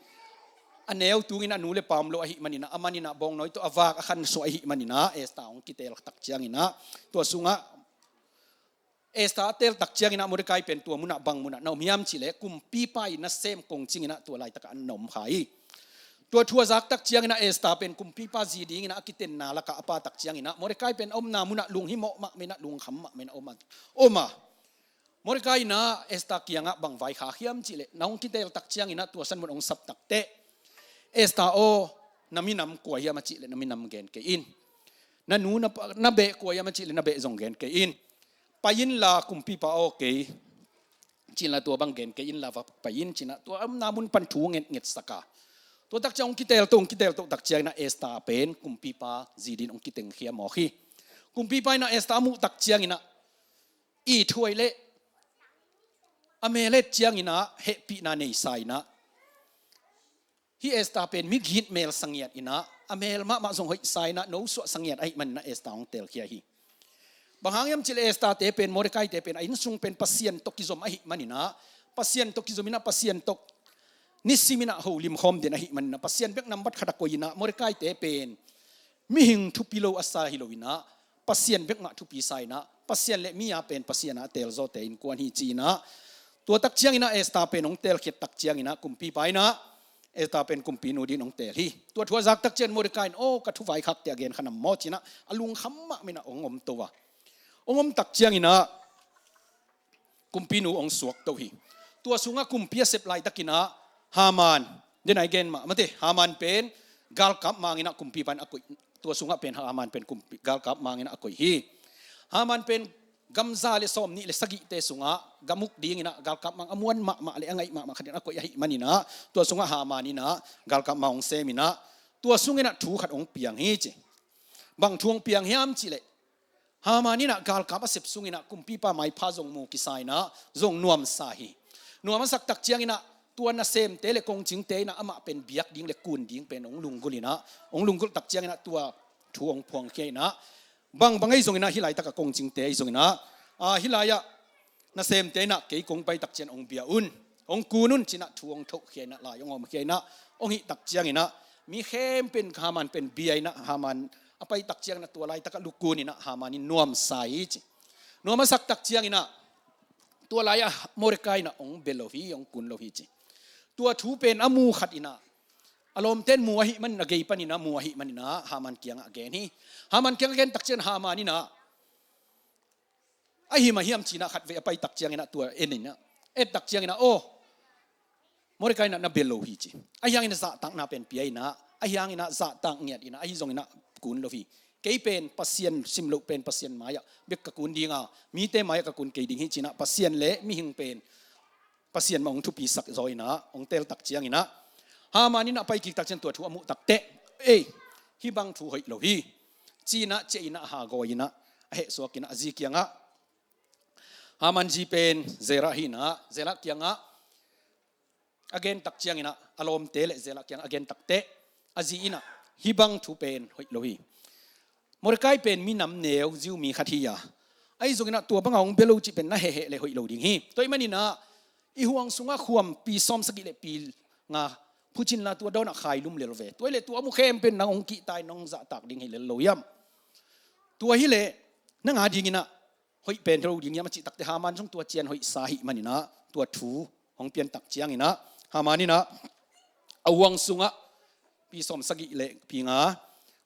a neu tung in ah nu le pa om lo ahih manin ah, a man in ah bawngnawi tawh a vak a khansuah ahih manin ah Esther hong kitel tak ciangin ah, tua sungah Esther a tel tak ciangin ah Mordecai pen tua mun ah bang mun ah na om hiam cih leh kumpipa ii nasem kongcing in ah tua laitak ah na om kha hi. Tua thu a zak tak ciangin ah Esther pen kumpipa zi ding in ah a kitenna lakah a pai tak ciangin ah Mordecai pen a omna mun ah lunghimawh mahmah in ah, lungkham mahmah in ah om a, om a. Mordecai in ah Esther kiangah bang vaikhak hiam cih leh, na hong kitel tak ciangin ah tua san mun hong sap tak teh, Esther aw, na minam kua hiam a cih leh, na minam gen kei in. Na nu na pa, na beh kua hiam a cih leh, na beh zong gen kei in. Pai inla kumpipa aw, kei ci inla tua bang gen kei inla va pai in ci in ah tua omna mun pan thu ngetnget sak a. Tua tak ciang hong kitel to, hong kitel to tak ciangin ah Esther pen kumpipa zi ding in hong kitengkhia mawk hi. Kumpipa in ah Esther a muh tak ciangin ah ithuai leh a mel et ciangin ah hehpihna nei sa in ah, hih Esther pen mi gitmel sa ngiat in ah, a mel mahmah zong hoih sa in ah, nosuah sa ngiat ahih manin ah Esther hong telkhia hi. Bang hang hiam cih leh Esther te pen, Mordecai te pen a innsung pen Pasian tawh kizom ahih manin ah, Pasian tawh kizom in ah, Pasian tawh nisim in ah holim khawm den ahih manin ah, Pasian bek nambat khat a koih in ah, Mordecai te pen mihing thupi lo a sa hi lo in ah, Pasian bek mah thupi sa in ah, Pasian le mi a pen Pasian a telzawte innkuan hi ci in ah, tua tak ciangin ah Esther pen hong telkhiat tak ciangin ah kumpipa in ah Esther pen kumpinu ding in hong tel hi. Tua thu a zak tak ciang Mordecai in, aw, ka thu vaikhakte a gen kha nam maw ci in ah a lungkham mahmah in ah hong om to a. Hong om tak ciangin ah kumpinu hong suak to hi. Tua sungah kumpi a sep laitakin ah Haman, den a i gen mah mate, Haman pen galkap mang in ah kumpipa in a koih. Tua sungah pen Haman pen kumpi, galkap mang in ah a koih hi. Haman pen gam za le sawm nih le sagihte sungah gam uk ding in ah galkap mang a muan mahmah le a ngaih mahmah khat in a koih ahih manin ah, tua sungah Haman in ah galkap mang hong sem in ah, tua sungin ah thu khat hong piang hi ci. Bang thu hong piang hiam cih leh, Haman in ah galkap a sep sungin ah kumpipa maipha zong mu kisa in ah zong nuamsa hi. Nuam a sak tak ciangin ah tua nasemte le kongcingte in ah amah pen biak ding le kun ding pen hong lunggulh in ah, hong lunggulh tak ciangin ah tua thu hong phuangkhia in ah, bang bang ahi zongin ah, hih laitak a kongcingte ahi zongin ah, a, hih lai ah nasemte in ah kei kong pai tak ciang hong bia un, hong kun un ci in ah thu hong thohkhia in ah, lai hong omkhia in ah, hong hih tak ciangin ah mi khempeuh in Haman pen bia in ah, Haman a pai tak ciangin ah tua laitak ah lu kun in ah Haman in nuamsa hi ci. Nuam a sak tak ciangin ah tua lai ah Mordecai in ah hong bia lo hi, hong kun lo hi ci. Tua thu pen a mu khat in ah, a lawmte in mu ahih manin, a gei panin ah mu ahih manin ah Haman kiangah a gen hi. Haman kiangah a gen tak ciang Haman in ah, ahi mah hiam ci in ah khatvei a pai tak ciangin ah tua en in ah, et tak ciangin ah, aw, Mordecai in ah na bia lo hi ci. Ahi hangin ah zahtakna pen pia in ah, ahi hangin ah zahtak ngiat in ah, ahi zongin ah kun lo hi. Kei pen Pasian sim loh pen Pasian mai-ah bek ka kun ding a, mite mai-ah ka kun kei ding hi ci in ah Pasian le mihing pen Pasian mah hong thupisak zaw in ah hong tel tak ciangin ah, Haman in ah pai kik tak ciang tua thu a muh tak teh, ei, hih bang thu hoih lo hi ci in ah, ciah in ah, hagawi in ah, a hehsuak in ah, a zi kiangah, Haman zi pen Zerah hi in ah, Zerah kiangah a gen tak ciangin ah, a lawmte le Zerah kiangah a gen tak teh, a zi in ah, hih bang thu pen hoih lo hi. Mordecai pen minam neu Jew mi khat hi a, ahi zongin ah tua banga hong bia lo cih pen na heheh le hoih lo ding hi. Tua ahih manin ah i huang sungah khuam pi sawm sagih le pi nga phucinla tua dawnah khailum lel ve. Tua hileh tua a mu khempeuh nang hong kihta in nong zahtak ding hi lel lo hiam? Tua hileh nang a dingin ah hoih pen hi lo ding hiam a cih takteh Haman zong tua ciang hoihsa ahih manin ah tua thu hong piantak ciangin ah Haman in ah a huang sungah pi sawm sagih le pi nga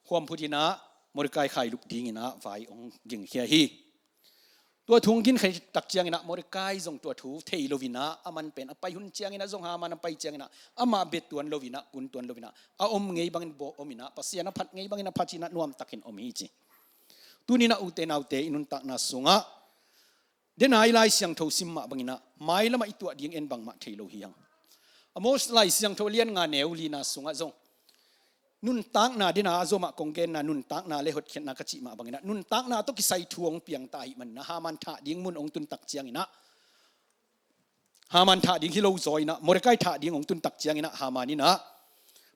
khuam phutin ah Mordecai khailup dingin ah vai hong gingkhia hi. Tua thu hong gingkhia tak ciangin ah Mordecai zong tua thu thei loin ah aman pen a pai hun ciangin ah zong Haman a pai ciangin ah amah bia tuan loin ah kun tuan loin ah a om ngei bangin bawh om in ah Pasian a phat ngei bangin a phat in ah nuamtakin om hi ci. Tuni in ah ute naute i nuntakna sungah dena i Lai Siangtho sim mah bangin ah mailamah i tuah ding en bangmah thei lo hi hang. Amos Lai Siangtho lian nga neu lina sungah zong nuntakna dena a zomah kong genna nuntakna le hotkhiatna ka cih mah bangin ah nuntakna tawh kisai thu hong piang ta ahih manin ah Haman thah ding mun hong tuntak ciangin ah Haman thah ding hi lo zaw in ah Mordecai thah ding hong tuntak ciangin ah Haman in ah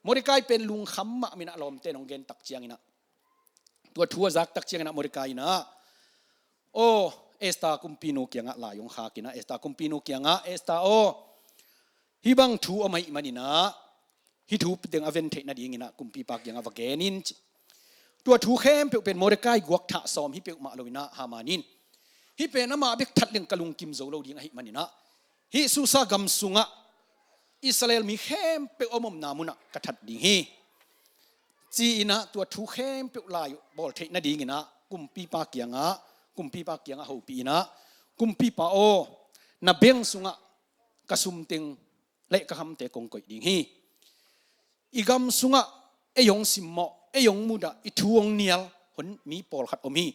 Mordecai pen lungkham mahmah in ah lawmte in hong gentak ciangin ah tua thu a zaktak ciangin ah Mordecai in ah aw Esther kumpinu kiangah lai hong khak in ah Esther kumpinu kiangah Esther aw hih bang thu om ahih manin ah hih thu teng a ven theih nadingin ah kumpipa kiangah va gen in ci. Tua thu khempeuh pen Mordecai guak thah sawm hi peuhmah loin ah Haman in hih pen amah bek that leng ka lungkim zo lo ding ahih manin ah hih Susa gam sungah Israel mi khempeuh a om omna munah ka that ding hi ci-in ah tua thu khempeuh lai bawl theih nadingin ah kumpipa kiangah kumpipa kiangah hopih in ah kumpipa aw na bank sungah ka sumteng le ka khamte kong koih ding hi. I gam sungah ei hong simmawh ei hong mudah i thu hong nial hon mi pawlkhat om hi.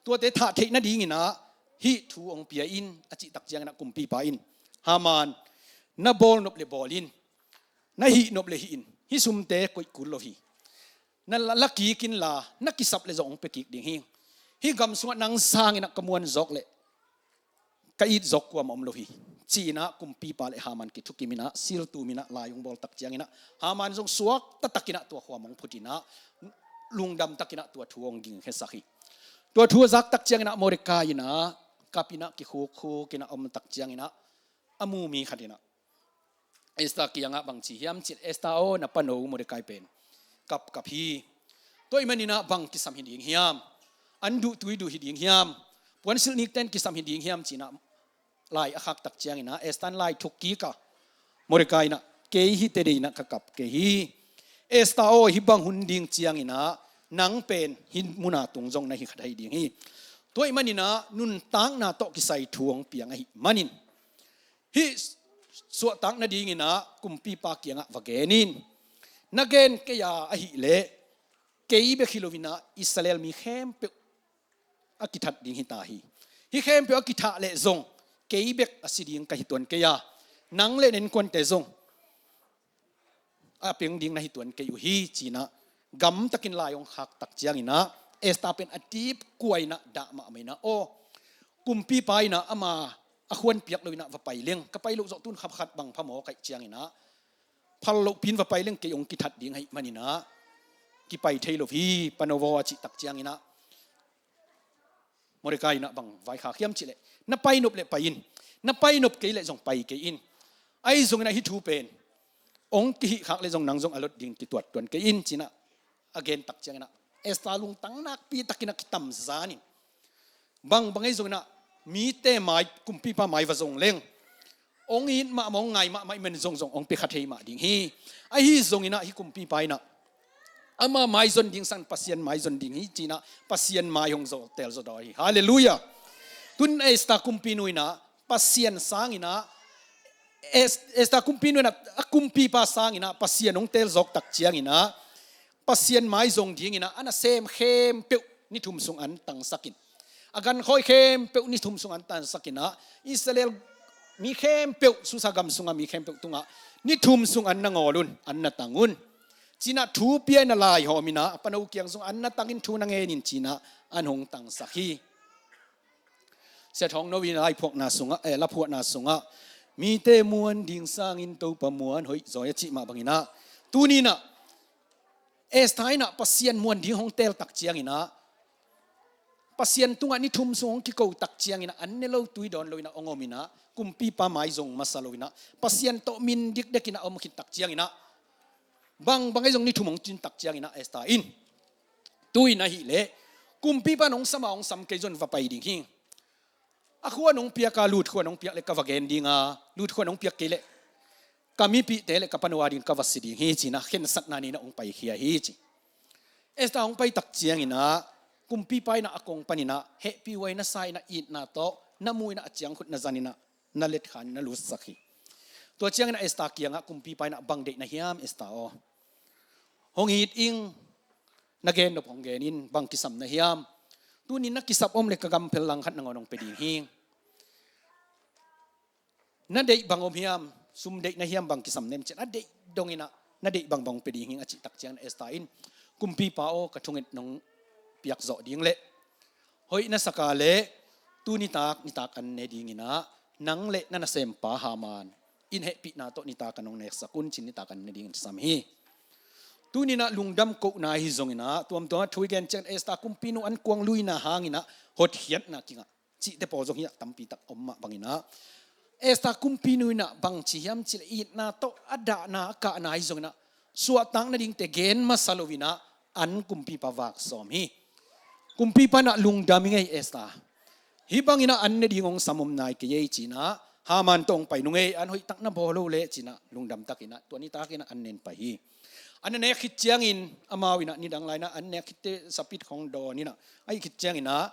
Tuate thah theih nadingin ah hih thu hong pia in a cih tak ciangin ah kumpipa in Haman na bawl nop le bawl in na hih nop le hih in hih sumte koih kul lo hi. Na la, la kik inla na kisap le zong hong pia kik ding hi. Hih gam sungah nang sangin ah ka muan zawk le ka it zawk kuamah om lo hi ci-in ah kumpipa le Haman kithukim in ah siltum in ah lai hong bawl tak ciangin ah Haman zong suakta takin ah tua khuam hong phut in ah lungdam takin ah tua thu hong gingkhiasak hi. Tua thu a zak tak ciangin ah Mordecai in ah kap in ah kikhukkhuk in ah om tak ciangin ah a mu mi khat in ah Esther kiangah bang ci hiam cih leh Esther aw na pano Mordecai pen kapkap hi. Tua ahih manin ah bang kisam hi ding hiam? An duhtui duh hi ding hiam? Puansilh nikten kisam hi ding hiam ci-in ah lai a khak tak ciangin ah Esther in lai thuk kik a Mordecai in ah kei hihte deih in ah ka kap kei hi. Esther aw hih bang hun ding ciangin ah nang pen hih muna tung zong na hi kha thei ding hi. Tua ahih manin ah nuntakna tawh kisai thu hong piang ahih manin hih suahtak nadingin ah kumpipa kiangah va gen in. Na gen kei a ahih leh kei bek hi loin ah Israel mi khempeuh a kithat ding hi ta hi. Hih khempeuh a kithah leh zong kei bek a si ding ka hi tuan kei a nang le na innkuante zong a peng ding na hi tuan kei uh hi ci-in ah gamtakin lai hong khak tak ciangin ah Esther pen a dipkua in ah dah mahmah in ah aw kumpipa in ah ama a khuan piak loin ah va pai leng ka pai loh zawh tun khap khat bang phamawh kaih ciangin ah phal lohpi in va pai leng kei hong kithat ding ahih manin ah kipai thei lo hi pano vaw a cih tak ciangin ah Mordecai in ah bang vaikhak hiam cih leh na pai nop le pai in na pai nop kei leh zong pai kei in ahi zongin ah hih thu pen hong kihihkhak le zong nang zong a lot ding kituat tuan kei in ci-in ah a gen tak ciangin ah Esther lungtang nakpi takin ah kitamzan in bang bang ahi zongin ah mite mai kumpipa mai va zong leng hong it mahmah hong ngai mahmah ahih manin zong zong hong pia kha thei mah ding hi. Ahi zongin ah hih kumpipa in ah ama mai zon ding sangin Pasian mai zon ding hi ci-in ah Pasian mai hong zo tel zaw dawi hi. Halleluiah. Tun Esther kumpinu in ah Pasian sangin ah Es- Esther kumpinu in ah a kumpipa sangin ah Pasian hong tel zawk tak ciangin ah Pasian mai zong dingin ah a nasem khempeuh ni thum sung an tangsak in a gankhawi khempeuh ni thum sung an tangsak in ah Israel mi khempeuh Susa gam sunga mi khempeuh tungah ni thum sung an na ngawl un an na tang un ci-in ah thu pia in ah lai hawm in ah a pano kiang sung an na tang in thu na ngen in ci-in ah an hong tangsak hi. Sia Thawng No in lai phuakna sungah eh, la phuahna sungah mite muan ding sangin Topa muan hoih zaw a cih mah bangin ah tuni in ah Esther in ah Pasian muan ding hong tel tak ciangin ah Pasian tungah ni thum sung hong kiko tak ciangin ah an ne lo tui dawn lo in ah hong om in ah, kumpipa mai zong masa lo in ah Pasian tawh min dikdek in ah om khit tak ciangin ah bangbang ahi zong ni thum hong cin tak ciangin ah Esther in, tu in ahih leh kumpipa in hong sam a, hong sam kei zong va pai ding hi. A khua nong piak a, lut khua nong piak leh ka va gen ding a, lut khua nong piak kei leh ka mipihte leh ka pano a ding ka va si ding hi ci in ah khensatna nei in ah hong paikhia hi ci. Esther hong pai tak ciangin ah kumpipa in ah a kong panin ah hehpihhuai na sa in ah itna tawh na mu in ah a ciangkhut na zan in ah na letkhan na lutsak hi. Tua ciangin ah Esther kiangah kumpipa in ah bang deih na hiam Esther aw? Hong it ing, na gen nop hong gen in, bang kisam na hiam? Tuni na kisap om leh ka gam phel langkhat nangawn hong pia ding hi. Na deih bang om hiam? Sum deih na hiam, bang kisam na hiam ci in ah a deih dong in ah na deih bangbang hong pia ding hi a cih tak ciangin Esther in, kumpipa aw, ka thunget nong piak zawh ding leh hoih na sak a leh tu nitak, nitak an ne ding in ah nang leh na nasempa Haman in hehpihna tawh nitak an hong neksak un ci in nitak an ne ding in sam hi. Tuni in ah lungdam kohna hi zongin ah tuamtuam ah thu i gen ciang Esther kumpinu an kuang luina hangin ah hotkhiatna kingah cihte pawl zong hi a, tampi tak om mah bangin ah Esther kumpinu in ah bangci hiam cih leh itna tawh a dahna a kahna hi zongin ah suahtak nadingte gen masa lo in ah an kumpipa vak sawm hi. Kumpipa in ah lungdam ing ei Esther, hih bangin ah an ne ding hong sam om nai kei ei ci in ah Haman tawh hong pai nung ei, an hoihtak na bawl lo leh ci in ah lungdam takin ah tua nitak in ah an nen pai hi. An na nek khit ciangin amau in ah nidang lai in ah an nek khitte sapit khong dawn in ah, ahih khit ciangin ah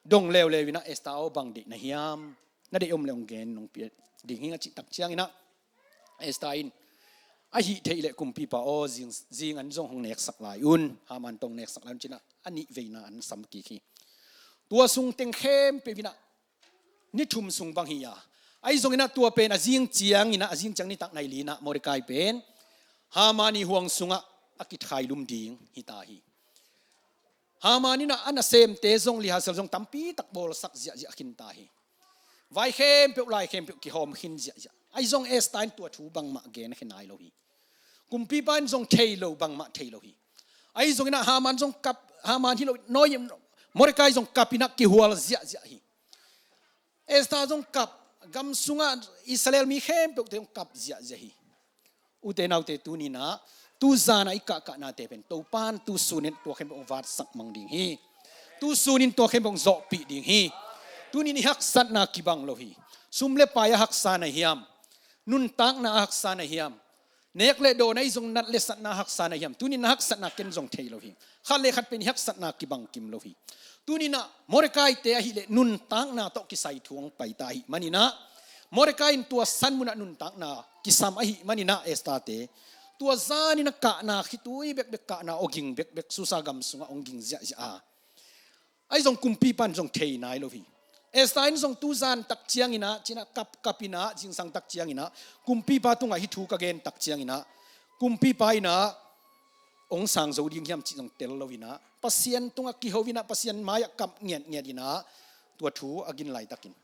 dong leuleu in ah Esther aw, bang deih na hiam? Na deih om leh hong gen, nong pia ding hi a cih tak ciangin ah Esther in, ahih theih leh kumpipa aw, zing, zing an zong hong neksak lai un, Haman tawh hong neksak lai un ci in ah a nih veina an sam kik hi. Tua sung teng khempeuh in ah ni thum sung bang hi a, ahi zongin ah tua pen a zing ciangin ah, a zing ciang nitak nai li in ah Mordecai pen Haman ii huang sungah a kithailum ding hi ta hi. Haman in ah a nasemte zong, Lihasel zong tampi tak bawlsak ziahziah khin ta hi. Vai khempeuh, lai khempeuh kihawm khin ziahziah. Ahi zong Esther in tua thu bangmah gen khin nai lo hi. Kumpipa in zong thei lo, bangmah thei lo hi. Ahi zongin ah Haman zong kap, Haman hi lo, nawi, Mordecai zong kap in ah kihual ziahziah hi. Esther zong kap, gam sungah Israel mi khempeuhte zong kap ziahziah hi. Ute naute, tuni in ah tu zan a i kahkahnate pen Topa in tu sun in tua khempeuh hong vatsak mang ding hi. Tu sun in tua khempeuh hong zawhpih ding hi. Tuni in i haksatna kibang lo hi. Sum le pai a haksa na hiam? Nuntakna a haksa na hiam? Nek le dawn ahi zong, nat le satna a haksa na hiam? Tuni in na haksatna ken zong thei lo hi. Khat le khat pen i haksatna kibang kim lo hi. Tuni in ah Mordecai-te ahih leh nuntakna tawh kisai thu hong pai ta ahih manin ah, Mordecai in tua san munah nuntakna kisam ahih manin ah Esther-te, tua zan in ah kahna khitui bekbek, kahna aw ging bekbek, Susa gam sungah hong ging ziahziah a. Ahi zong kumpipa in zong thei nai lo hi. Esther in zong tu zan tak ciangin ah ci in ah kap, kap in ah zingsang tak ciangin ah kumpipa tungah hih thu ka gen tak ciangin ah kumpipa in ah hong sang zo ding hiam cih zong tel lo in ah Pasian tungah kiho in ah Pasian mai-ah kap ngiatngiat in ah tua thu a gin laitakin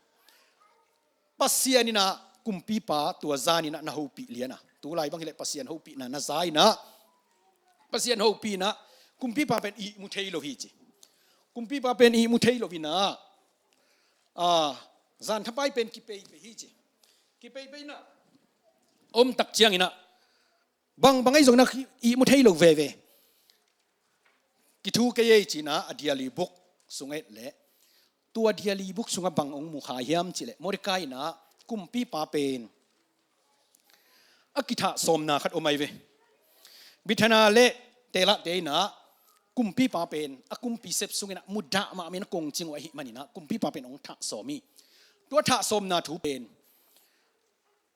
Pasian in ah kumpipa tua zan in ah na hopih lian a, tu lai bang hi leh Pasian hopihna na za in ah, Pasian hopih in ah kumpipa pen ihmu thei lo hi ci. Kumpipa pen ihmu thei lo in ah, a, zan thapai pen kipeipei hi ci. Kipeipei in ah om tak ciangin ah bangbang ahi zongin ah ihmu thei lo veve. Kithu kei ei ci in ah a diali buk sung et leh, tua diali buk sungah bang hong mu kha hiam cih leh Mordecai in ah kumpipa pen a kithah sawmna khat om ahi ve. Bithana le Telahte in ah kumpipa pen a kumpi sep sungin ah mudah mahmah in ah kongcing uh ahih manin ah kumpipa pen hong thah sawm hi. Tua thah sawmna thu pen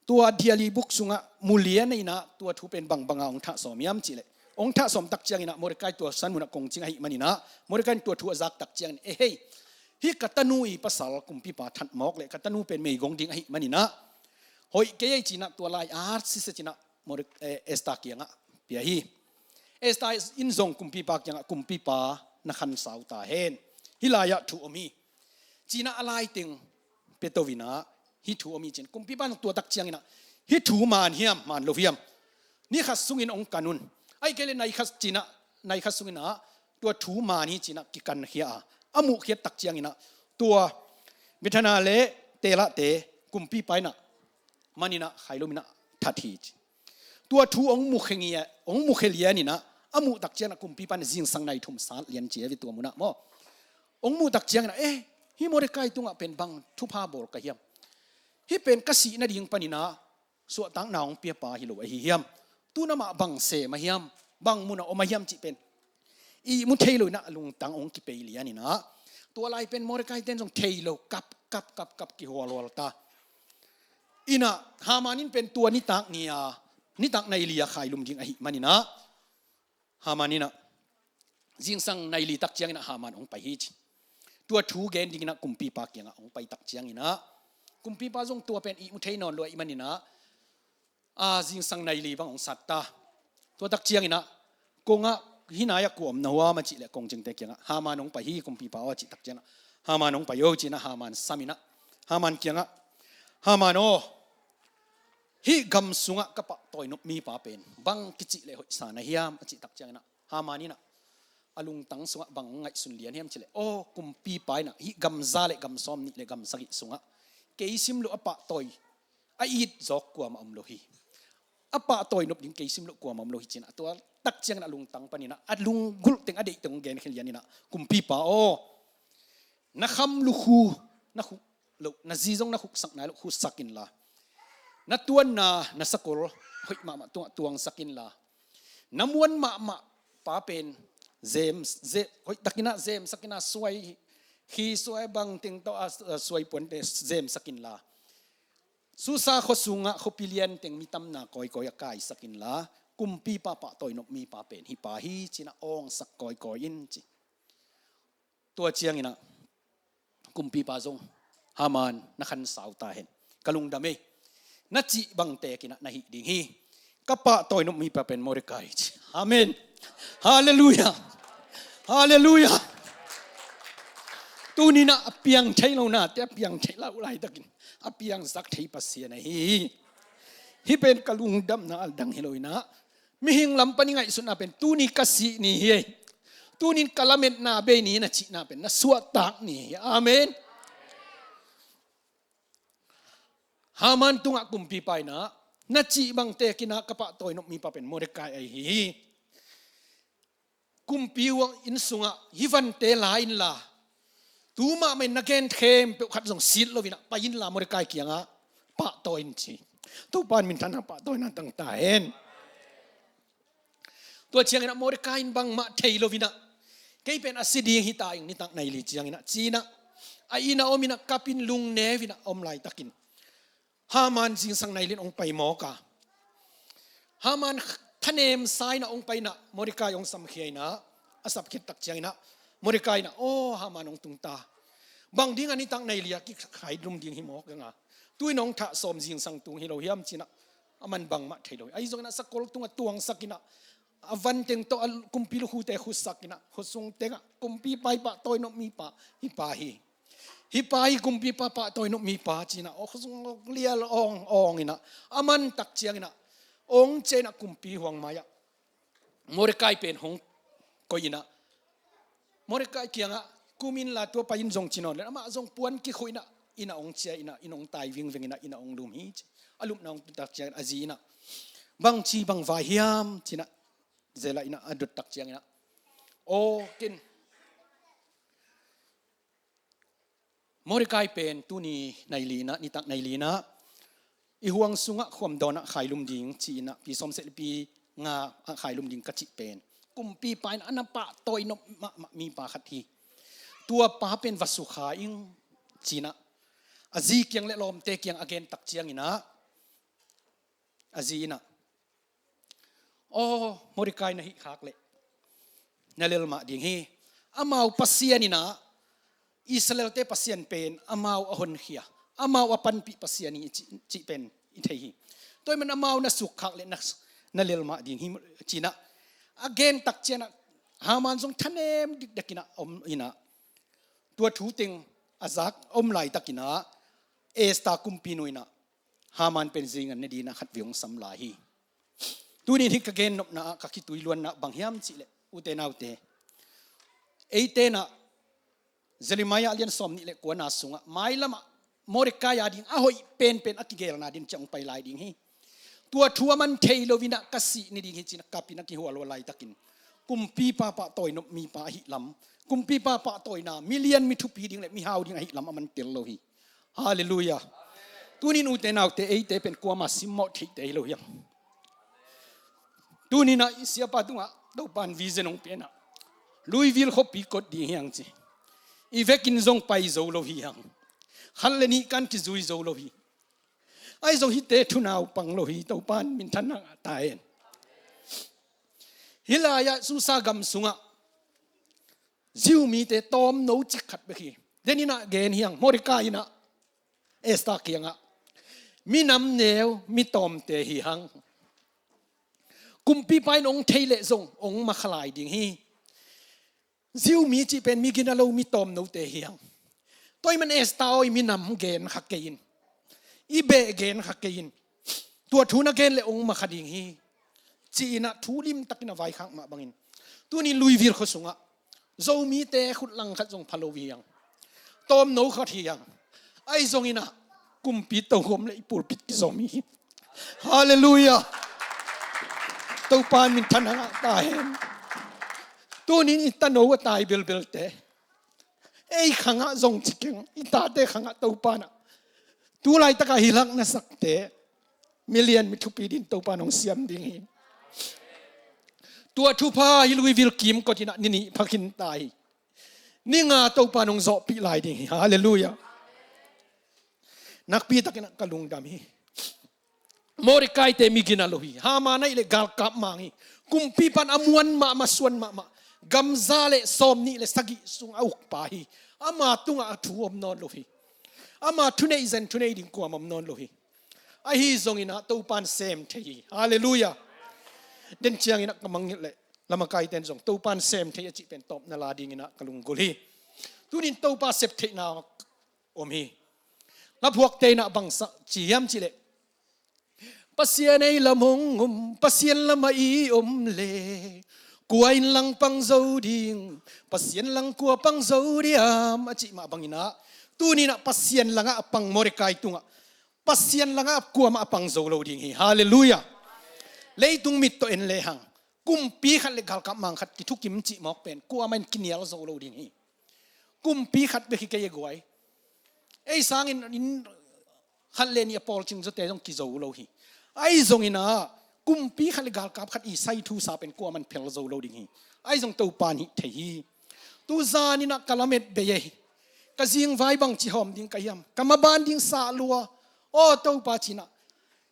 tua diali buk sungah mu lian in ah tua thu pen bangbang a hong thah sawm hiam cih leh, hong thah sawm tak ciangin ah Mordecai tua san munah kongcing ahih manin ah Mordecai in tua thu a zak tak ciangin, "Ehei, hih ka tanu ii pasal kumpipa that mawk leh ka tanu pen meigong ding ahih manin ah hoih kei ei," ci in ah tua lai-at sitset in ah Morde-, eh, Esther kiangah pia hi. Esther in zong kumpipa kiangah, "Kumpipa, na khansau ta hen. Hih lai-ah thu om hi," ci in ah a laiteng pia to in ah, "Hih thu om hi," ci in ah kumpipa in tua tak ciangin ah, "Hih thu man hiam, man lo hiam? Ni khat sungin hong kan un. Ahih kei leh nai khat," ci in ah, "nai khat sungin ah tua thu man hi," ci in ah kikankhia a, a muhkhiat tak cianginah tua Bethana le Telahte kumpipa inah maninah khailum inah that hi ci. Tua thu hong mukhia, hong mukhia lianinah a muh tak cianginah kumpipa inah zingsang nai thum sat lian ci a ve tua munah maw. Hong muh tak cianginah, eh, hih Mordecai tungah pen bang thupha bawl ka hiam? Hih pen ka sih nading paninah suahtakna hong piapa hi lo ahi hiam? Tun amah bang sem a hiam? Bang munah om a hiam cih pen ihmu thei lo inah a lungtang hong kipei lianinah tua lai pen Mordecai ten zong thei lo kap kap kap kap kihualhual ta. Inah Haman in pen tua nitak ni a nitak nai li a khailum ding ahih maninah Haman inah zingsang nai li tak cianginah Haman hong pai hi ci. Tua thu gen dinginah kumpipa kiangah hong pai tak cianginah kumpipa zong tua pen ihmu thei nawn lo ahih maninah a zingsang nai li bang hong sat ta. Tua tak cianginah kongah hih nai-ah kua om na huam a cih leh kong cingte kiangah Haman hong pai hi kumpipa aw a cih tak cianginah Haman hong pai o cinah Haman saminah Haman kiangah Haman aw, hih gam sungah ka pahtawi nop mipa pen bang kicih leh hoihsa na hiam a cih tak cianginah Haman inah a lungtang sungah bang ngaihsun lian hiam cih leh aw kumpipa inah hih gam za le gam sawm nih le gam sagih sungah kei sim loh a pahtawi a it zawk kuamah om lo hi. A pahtawi nop ding kei sim loh kuamah om lo hi cinah tua tak cianginah a lungtang paninah a lunggulh teng a deih teng hong gen khia lianinah kumpipa aw, na kham lukhu na khuk loh, na zi zong na khuksak nai loh khuksak inla, na tuanna na sakol hoih mahmah tungah tuangsak inla, na muan mahmah pa pen zem, zem, hoih takinah zemsak inla suai khi suai bang teng tawh a, a suai puante zemsak inla, Susa khua sungah khuapi lian teng mi tamna kawikawi a kaisak inla kumpipa pahtawi nop mipa pen hih pa hi cinah awngsak kawikawi in ci. Tua cianginah kumpipa zong Haman na khansau ta hen, ka lungdam ei, na cih bang tekinah na hih ding hi. Ka pahtawi nop mipa pen Mordecai ci. Amen. Halleluiah. Halleluiah. Tuninah a piang thei lo nate a piang thei lo laitakin a piangsak thei Pasian ahi hi. Hih pen ka lungdamna a dang hi lo inah mihing lam panin ngaihsutna pen tuni ka sih ni hi ei, tunin ka lametna bei ni na cihna pen na suahtak ni hi. Amen. Haman tungah kumpipa inah na cih bang tekinah ka pahtawi nop mipa pen Mordecai ahi hi. Kumpi huang inn sungah hih vante la inla tu mahmah in na gen khempeuh khat zong sit lo inah pai inla Mordecai kiangah pahtawi in ci. Topa in minthanna pahtawina tang ta hen. Tua cianginah Mordecai in bangmah thei lo inah kei pen a si ding hi ta ing nitak nai li cianginah cinah a inn ah om inah kap in lungneu inah om laitakin Haman zingsang nai li in hong pai mawk a, Haman thanemsa inah hong pai inah Mordecai hong samkhia inah a sapkhiat tak cianginah Mordecai inah aw Haman hong tung ta. Bang dingah nitak nai li a kikhailum ding hi mawk ing a, tu-in hong thah sawm zingsang tung hi lo hiam cinah a man bangmah thei lo hi. Ahi zonginah sakol tungah tuangsak inah a van teng tawh a kumpi lukhute khuksak inah khuasung tengah kumpipa hih pahtawi nop mipa hih pa hi. Hih pa hi kumpipa pahtawi nop mipa cinah aw khuasung lial awng awng inah a man tak cianginah hong ciah inah kumpi huang mai-ah Mordecai pen hong koih inah Mordecai kiangah kum inla tua pai in zong ci nawn le amah zong puan kikhuh inah inn ah hong ciah inah inn hong tai vingveng inah inn ah hong lum hi ci. A lupna hong tun tak cianginah a zi inah bangci bang vai hiam cinah zela inah a dot tak cianginah aw ken Mordecai pen tuni nai li inah nitak nai li inah i huang sungah khuam dawnah khailum ding ci inah pi sawmseh le pi nga ah khailum ding ka cih pen kumpipa in a na pahtawi nop mahmah mipa khat hi. Tua pa pen va sukha ing cinah a zi kiang le lawmte kiang a gen tak cianginah a zi inah aw Mordecai na hih khak leh na lel mah ding hi. Amau Pasian inah Israelte Pasian pen amau a honkhia amau a panpih Pasian hi cih, cih pen i thei hi. Tua ahih man amau na sukkhak leh na, na lel mah ding hi cinah a gen tak cianginah Haman zong thanem dikdak inah om inah tua thu teng a zak om laitakinah Esther kumpinu inah Haman pen zingan na dinah khat vei hong sam lai hi. Tunin hih ka gen nopna ah ka khitui luanna bang hiam cih leh ute naute, eite inah Jeremiah lian sawm nih le kuana sungah mailamah Mordecai a ding a hoih penpen a kigelna din ciang hong pai lai ding hi. Tua thu a man thei lo inah ka sih ni ding hi ci-in a kapin a kihual uh a laitakin kumpipa pahtawi nop mipa ahi lam, kumpipa pahtawina milian mi thupi ding le mihau ding ahi lam a man tel lo hi. Halleluiah. Tunin ute naute eite pen kuama simmawh theihte hi lo hiang. Tuninah i siapa tungah Topan vision hong pianah Louisville khuapi kot ding hiang ci. I vekin zong pai zo lo hi hang. Khat le nih kan kizui zo lo hi. Ahi zong hihte thunaupang lo hi. Topan minthanna ngah ta hen. Hih lai-ah Susa gam sungah Jew mite tawmno cik khat bek hi. Deninah gen hiang, Mordecai inah Esther kiangah minam neu mi tawmte hi hang. Kumpipa in hong thei leh zong hong makhalai ding hi. Jew mi cih pen mi gina lo, mi tawmnote hi hang. Tua ahih man Esther aw, i minam gen kha kei in, i beh gen kha kei in. Tua thu na gen le hong makha ding hi, ci-inah thu limtakin a vaikhak mah bangin tuni Louisville khua sungah Zomite khut langkhat zong pha lo hi hang. Tawmno khat hi hang. Ahi zonginah kumpi tokhom le i pulpit kizom hi. Halleluiah. Topan minthanna ngah ta hen. Tunin i tano a tai belbelte ei khangah zong ci keng, i tate khangah Topanah tu laitakah hilhak na sakte milian mi thupi din Topan hong siam ding hi. Tua thupha hi Louisville kimkot inah ni nih pha khin ta hi. Ni nga Topan hong zawhpih lai ding hi. Halleluiah. Nakpitakinah ka lungdam hi. Mordecai-te mi gina lo hi. Haman ahih leh galkap mang hi. Kumpipan a muan mahmah, suan mahmah, gamza le sawm nih le sagih sung a ukpa hi. Ama tungah a thu om nawn lo hi. Ama thuneih zen, thunei ding kuam om nawn lo hi. Ahi zonginah Topan sem thei hi. Halleluiah. Den cianginah ka mangngilh leh lamakaiten zong Topan sem thei a cih pen tawpna la dinginah ka lunggulh hi. Tunin Topa sep theihna om hi. Laphuakte inah bangsa ci hiam cih leh, Pasian ei lam hong um, Pasian lamah i om le kua in lang pang zo ding, Pasian lang kua pang zo diam, a cih mah banginah tuninah Pasian langah a pang Mordecai tungah Pasian langah kuamah a pang zo lo ding hi. Halleluiah. Leitung mit tawh en lehang kumpi khat le galkap mang khat kithukim cih mawk pen kuamah in kinial zo lo ding hi. Kumpi khat bek hi kei a guai. Ei sangin inn khat le nih a pawlcing zawte zong kizo lo hi. Ahi zonginah kumpi khat le galkap khat i sai thusa pen kuamah in phel zo lo ding hi. Ahi zong Topan hih thei hi. Tuzaninah ka lamet bei ei. Ka zingvai bangci hawm ding ka hiam? Ka maban ding sah lua. Aw Topa cinah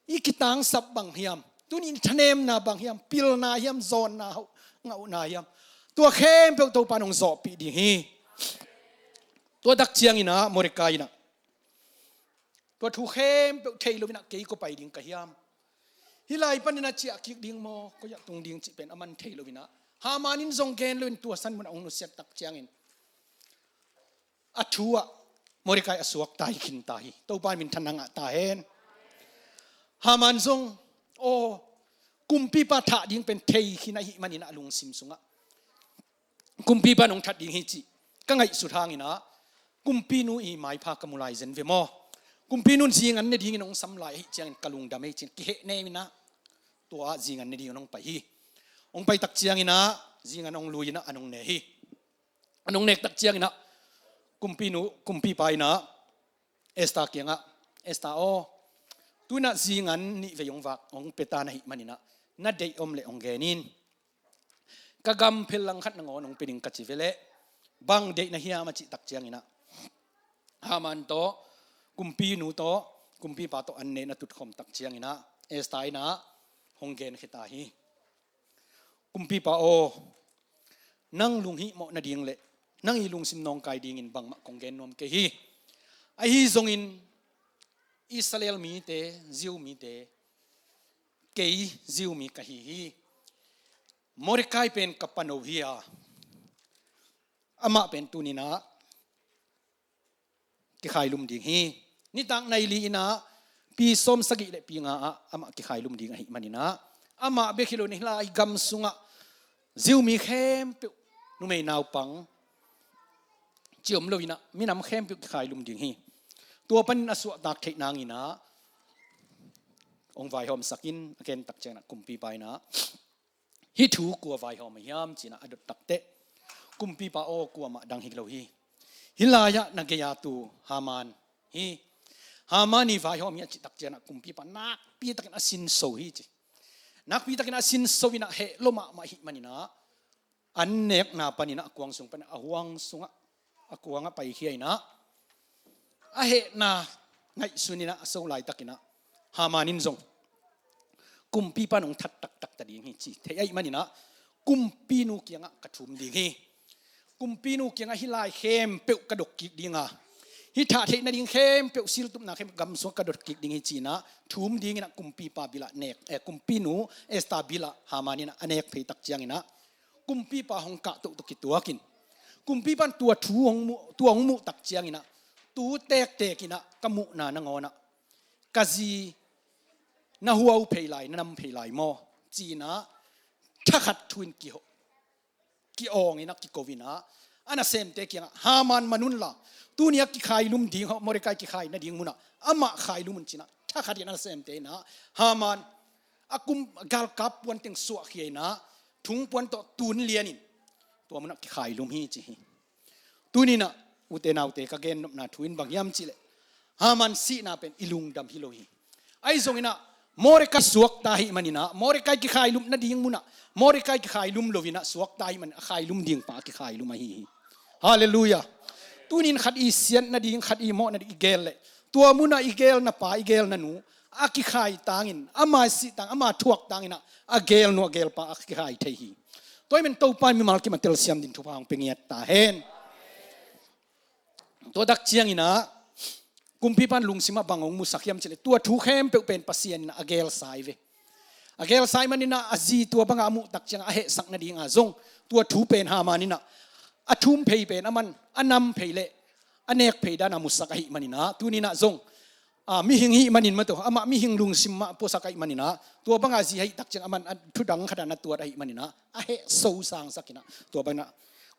i kitangsap bang hiam? Tunin thanemna bang hiam? Pilna hiam? Zawnna hauh, ngauhna hiam? Tua khempeuh Topan hong zawhpih ding hi. Tua tak cianginah Mordecai inah tua thu khempeuh thei loinah kei kua pai ding ka hiam? Hih lai paninah ciah kik ding maw, koi-ah tung ding cih pen a man thei loinah Haman in zong gen loin tua san munah hong nusiat tak ciangin a thu ah Mordecai a suakta hi khin ta hi. Topa in minthanna ngah ta hen. Haman zong aw, kumpipa thah ding pen thei khin ahih maninah a lungsim sungah kumpipa in hong that ding hi cih ka ngaihsut hanginah kumpinu i maipha ka mu lai zen ve maw? Kumpinu in zingan ne dingin hong sam lai ahih ciangin ka lungdam ei ci-in kihehne inah tua zingan ne dingin hong pai hi. Hong pai tak cianginah zingan hong lui inah an hong ne hi. An hong nek tak cianginah kumpinu, kumpipa inah Esther kiangah, Esther aw, tuinah zingan nih vei hong vak, hong pia ta na hih maninah na deih om leh hong gen in. Ka gam phel langkhat nangawn hong pia ding ka ci ve leh bang deih na hiam a cih tak cianginah Haman tawh, kumpinu tawh, kumpipa tawh an ne na tutkhawm tak cianginah Esther inah hong genkhia ta hi. Kumpipa aw, nang lunghihmawh nading le nang i lungsim nawngkai dingin bangmah kong gen nuam kei hi. Ahi zongin Israel mite, Jew mite, kei Jew mi ka hi hi. Mordecai pen ka pano hi a, amah pen tuninah kikhailum ding hi. Nitak nai li inah pi sawm sagih le pi nga ah amah kikhailum ding ahih maninah amah bek hi lo in hih lai gam sungah Jew mi khempeuh, numei naupang, ci om lo inah minam khempeuh kikhailum ding hi. Tua panin a suahtak theih nangin ah hong vaihawmsak in, a gen tak ciangin ah kumpipa inah hih thu kua vaihawm ahi hiam ci-inah a dot takteh, kumpipa aw, kuamah dang hi lo hi. Hih lai-ah na gei-a tu Haman hi. Haman i vaihawm hi a cih tak ciangin ah kumpipa nakpi takin a sinso hi ci. Nakpi takin a sinso inah heh lo mahmah ahih manin ah an nekna panin ah a kuang sung panin a huang sungah, a kuangah paikhia inah a hehna ngaihsun inah a so laitakin ah Haman in zong kumpipa in hong that taktak ta ding hi ci thei ahih manin ah kumpinu kiangah ka thum ding hi. Kumpinu kiangah hih lai khempeuh ka dot kik ding a, hih thah theih nading khempeuh, siltupna khempeuh gam sungah ka dot kik ding hi ci-inah thum dingin ah kumpipa bilah nek, eh, kumpinu Esther bilah Haman inah a nek phei tak ciangin ah kumpipa hong kahtoh tawh kituakin, kumpipa in tua thu hong muh, tua hong muh tak ciangin ah tu tektek inah ka muhna nangawn ah ka zi na huau phei lai, na nam phei lai maw ci-inah thakhat thu in kiho, ki-awng inah kiko inah a nasemte kiangah, Haman man unla, tuni a kikhailum ding, Mordecai kikhai nading munah amah khailum un ci-inah thakhat in a nasemte inah Haman a kum, galkap puan teng suahkhia inah thungpuan tawh tun lianin tua munah kikhailum hi ci hi. Tuni inah ute naute, ka gennopna thu in bang hiam cihleh Haman sihna pen i lungdam hi lo hi. Ahi zongin ah Mordecai suakta ahih manin ah Mordecai kikhailum nading munah Mordecai kikhailum lo inah suakta ahih manin a khailum ding pa a kikhailum ahi hi. Halleluiah. Tunin khat i siat nading, khat i mawh nading i gel leh tua munah i gelna pa, i gelna nu a kikhai tangin, ama sih tang, ama thuak tangin ah a gelnu, a gelpa a kikhai thei hi. Tua ahih manin Topa in mimal kim a telsiam dingin thupha hong pia ngiat ta hen. Tua tak ciangin ah kumpipa in lungsimah bang hong musak hiam cihleh tua thu khempeuh pen Pasian inah a gelsa hi ve. A gelsa ahih manin ah a zi tua bangah a muh tak ciangah a hehsak nadinga zong tua thu pen Haman inah a thum phei pen aman a nam phei le a nek phei dan a musak ahih manin ah tuni inah zong, ah, mihing hih manin mah tawh, amah mihing lungsim mah puasak ahih manin ah tua banga zi ahih tak ciang aman a thudang khat a na tuat ahih manin ah a hehso sangsak inah tua bangin ah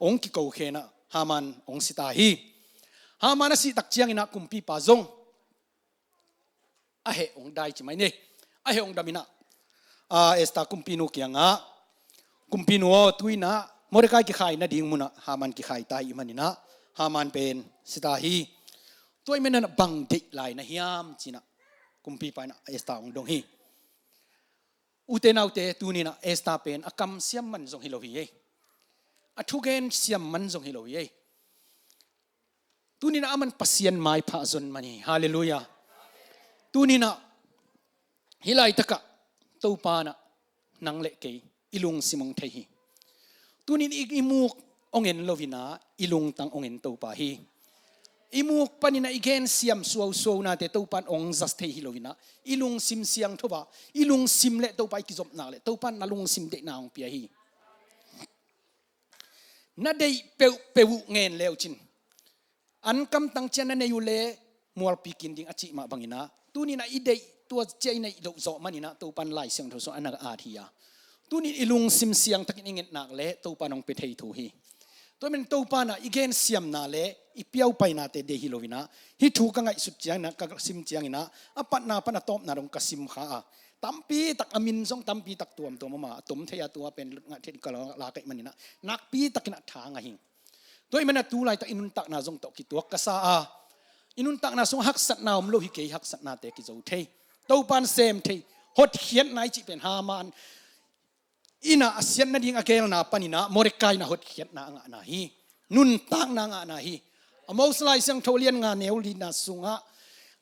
hong kikokhen ah Haman hong si ta hi. Haman a sih tak ciangin ah kumpipa zong a heh hong dai ci mai ni. A heh hong dam inah, ah, Esther kumpinu kiangah, kumpinu aw, tu inah Mordecai kikhai nading munah Haman kikhai ta ahih manin ah Haman pen si ta hi. Tua ahih manin ah bang deih lai na hiam ci-inah kumpipa inah Esther hong dong hi. Ute naute, tuni inah Esther pen a kam siam man zong hi lo hi ei. A thugen siam man zong hi lo hi ei. Tuni inah aman Pasian maipha zon man hi. Halleluiah. Tuni inah hih laitakah Topa inah nang le kei i lungsim hong thei hi. Tuni inah i, i muk hong en lo inah i lungtang hong en Topa hi. I muk panin ah i gen siam suausuau nate Topa in hong zat thei hi lo inah i lungsim siangtho a, i lungsim le Topa i kizopna le Topa in na lungsim deihna hong pia hi. Na deih peuhpeuh uh ngen le uh cin, an kamtang ciang na nei uh le mualpi kin ding a cih mah bangin ah tuni inah i deih tua ciang i neih loh zawh manin ah Topa in Lai Siangtho sungah a na at hi a, tuni in i lungsim siangtakin i ngetnak le Topa in hong pia thei thu hi. Tua ahih manin Topa inah i gensiamna le i piaupainate deih hi lo inah hih thu ka ngaihsut ciangin ah, ka sim ciangin ah a patna pan a tawpna dong ka sim kha a, tampi tak a min zong tampi tak tuamtuam om a, a tom thei a, tua pen lut ngah thei ka la, la ka hih manin ah nakpi takin ah tha ngah hi. Tua ahih manin ah tu laitak i nuntakna zong tawh kituak ka sa a, i nuntakna sung haksatna om lo hi kei, haksatnate kizo thei, Topa in sem thei, hotkhiatna i cih pen Haman in ah a siat nading a gelna panin ah Mordecai in ah hotkhiatna a ngahna hi. Nuntakna a ngahna hi. Amos Lai Siangtho lian nga neu lina sungah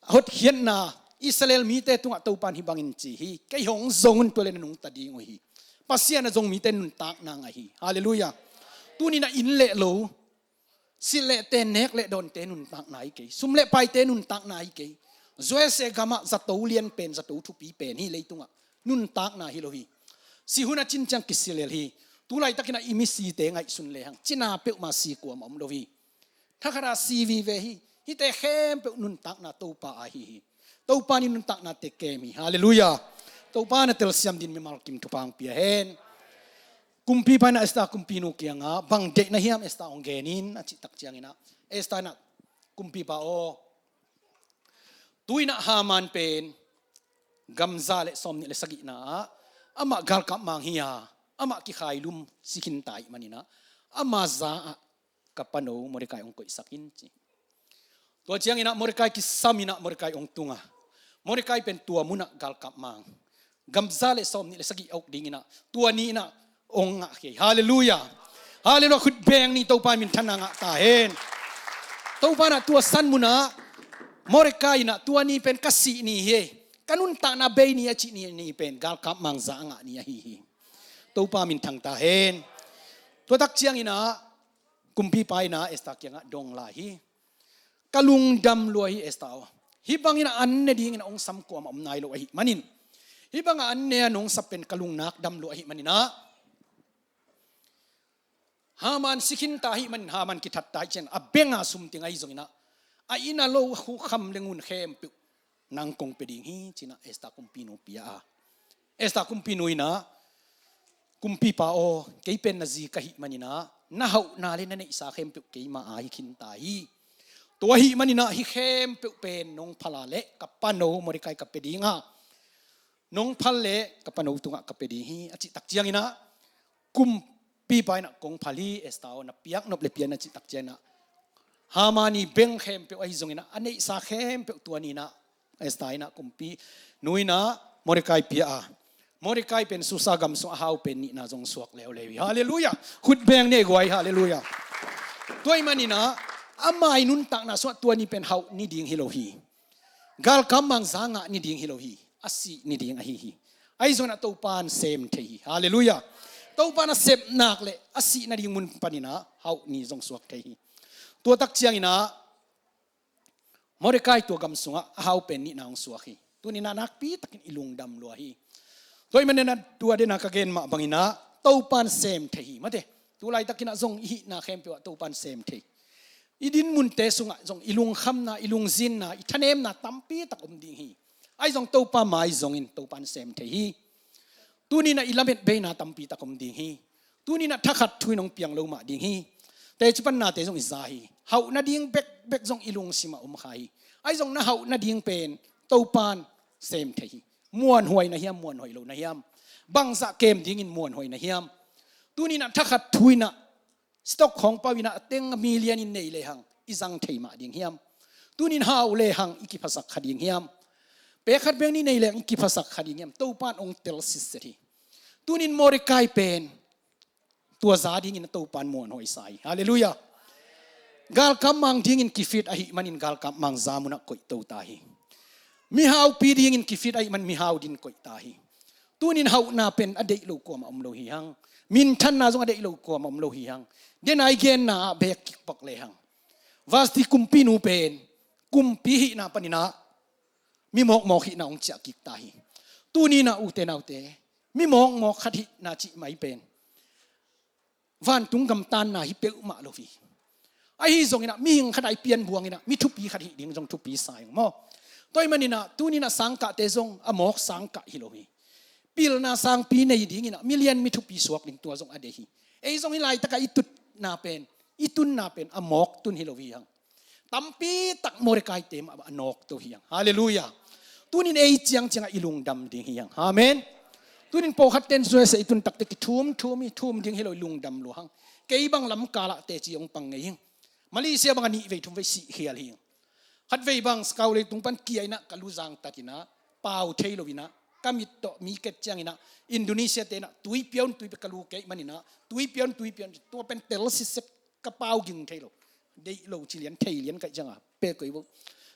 hotkhiatna, Israel mite tungah Topa in hih bangin ci hi, kei hong zong un, tua le na nungta ding uh hi. Pasian a zong mite nuntakna ngah hi. Halleluiah. Tuni inah inn le lo, silh le ten, nek le dawnte nuntakna hi kei. Sum le paite nuntakna hi kei. U S A gamah zato lian pen, zato thupi pen hi, leitungah nuntakna hi lo hi. Si hun a cin ciang kisilel hi. Tu laitakin ah i misite ngaihsun lehang cina peuhmah si kuamah om lo hi. Thakhat a si vive hi. Hihte khempeuh nuntakna Topa a hi hi. Topa in i nuntaknate kem hi. Halleluiah. Topa in a telsiam dingin mimal kim thupha hong pia hen. Kumpipa in ah Esther kumpinu kiangah bang deih na hiam Esther, hong gen in a cih tak ciangin ah Esther in ah, kumpipa aw, tu-in ah Haman pen gam za le sawmnih le sagihna ah amah galkap mang hi a, amah kikhailum si khinta ahih manin ah ama za-ah ka pano Mordecai hong koihsak in, ci. Tua ciangin ah Mordecai kisam in ah Mordecai hong tung a, Mordecai pen tua munah galkap mang gam za le sawmnih le sagih a uk dingin ah tua ni-in ah hong ngah hi. Halleluiah. Halleluiah. Khut beng ni, Topa minthanna ngah ta hen. Topa in ah tua san munah Mordecai in ah tua ni pen ka sih ni hi, ka nuntakna bei ni a cih ni, ni pen galkap mang za a ngah ni ahi hi. Topa minthang ta hen. Tua tak ciangin ah kumpipa in ah Esther kiangah dong lai hi. Ka lungdam lua hi Esther aw. Hih bangin ah an ne dingin ah hong sam kuamah om nai lo ahih manin, hih bangah an ne a nong sap pen ka lungnak dam lua ahih manin ah, Haman si khinta ahih manin, Haman kithatta ahih ciangin a benga sum teng ahi zongin ah, a inn a lo, a kham le ngun khempeuh nang kong pia ding hi, ci-in ah Esther kumpinu pia a. Esther kumpinu in ah, kumpipa aw, kei pen na zi ka hih manin ah na hauhna le na neihsa khempeuh keima aa hi khinta hi. Tua ahih manin ah hih khempeuh pen nong phal a leh ka pano Mordecai ka pia ding a, nong phal leh ka pano tungah ka pia ding hi, a cih tak ciangin ah kumpipa in ah, kong phal hi Esther aw, na piak nop le pia in, a cih tak ciangin ah, Haman i beng khempeuh ahi zongin ah, a neihsa khempeuh tua ni-in ah Esther in ah, kumpinu in ah Mordecai pia a. Mordecai pen Susa gam sung a hau pen nihna zong suak leuleu hi. Halleluiah. Khut beng ni ei guai. Halleluiah. Tua ahih manin ah ama i nuntakna sungah tua ni pen hauh ni ding hi lo hi. Galkap mang za ngah ni ding hi lo hi. A sih ni ding ahi hi. Ahi zongin ah Topa in sem thei hi. Halleluiah. Topa in a sep nak leh a sih nading mun panin ah hauh ni zong suak thei hi. Tua tak ciangin ah Mordecai tua gam sungah a hau pen nihna hong suak hi. Tuni-in ah nakpi takin i lungdam lua hi. Tua ahih manin ah tua den a ka gen mah bangin ah Topa in sem thei hi. Mate, tu laitakin ah zong i hihna khempeuh ah Topa in sem thei. I din munte sungah zong i lungkhamna, i lungzinna, i thanemna tampi tak om ding hi. Ahi zong Topa mai zongin Topa in sem thei hi. Tuni-in ah i lamet beina tampi tak om ding hi. Tuni-in ah thakhat thu-in hong piang lo mah ding hi. Teci pannate zong i za hi. Hauh nading bekbek zong i lungsimah om kha hi. Ahi zong na hauh nading pen Topa in sem thei hi. Muanhuai na hiam, muanhuai lo na hiam? Bangzah kem dingin muanhuai na hiam? Tuni-in ah thakhat thu-in ah stock khawng pau-in ah a teng a million in nei lehang i zang thei mah ding hiam? Tuni-in hau lehang i kiphasak kha ding hiam? Pek khat bek ni nei lehang i kiphasak kha ding hiam? Topa in hong tel sitset hi. Tuni-in Mordecai pen tua za dingin a Topa in muanhuai sa hi. Halleluiah. Galkap mang dingin kifit ahih manin galkap mang za munah koihto ta hi. Mihaupi dingin kifit ahih manin mihau dingin koih ta hi. Tuni-in hauhna pen a deih lo kuamah om lo hi hang. Minthanna zong a deih lo kuamah om lo hi hang. Den a i genna ah beek kikpak lehang, Vashti kumpinu pen kumpi hihna panin ah mi mawkmawk hihna hong ciah kik ta hi. Tuni-in ah ute naute, mi mawkmawk khat hihna cih mai pen vantung gam tanna hi peuhmah lo hi. Ahi zongin ah mihing khat a i pianbuang in ah mi thupi khat hih ding zong thupi sa ing maw? Tua ahih manin ah tuni-in ah sangkahte zong a mawk sangkah hi lo hi. Pilna sangpi nei dingin ah milian mi thupi suak ding tua zong a deih hi. Ei zong hih laitakah i tutna pen, i tunna pen a mawk tun hi lo hi hang. Tampi tak Mordecai-te mah a nawkto hi hang. Halleluiah. Tuni-in ei ciangciangah i lungdam ding hi hang. Amen. Tuni-in pawlkhatte'n U S A i tun takteh kithum thum hi, thum ding hi lo, i lungdam lua hang. Kei bang lamkal ah teci hong pang ngei hing. Malaysia bang a nih vei thum vei sih khial hi hang. Khat vei bang Sakau leitung pan kia in ah ka lu zangtak in ah pau thei lo in ah ka mit tawh mi ket ciangin ah Indonesia-te in ah tui pia un, tui pia, ka lu keih manin ah tui pia un, tui pia un, tua pen tel sitset, ka pau ging thei lo. Deih lo ci lian, thei lian ka hih ciangah pe koi vo.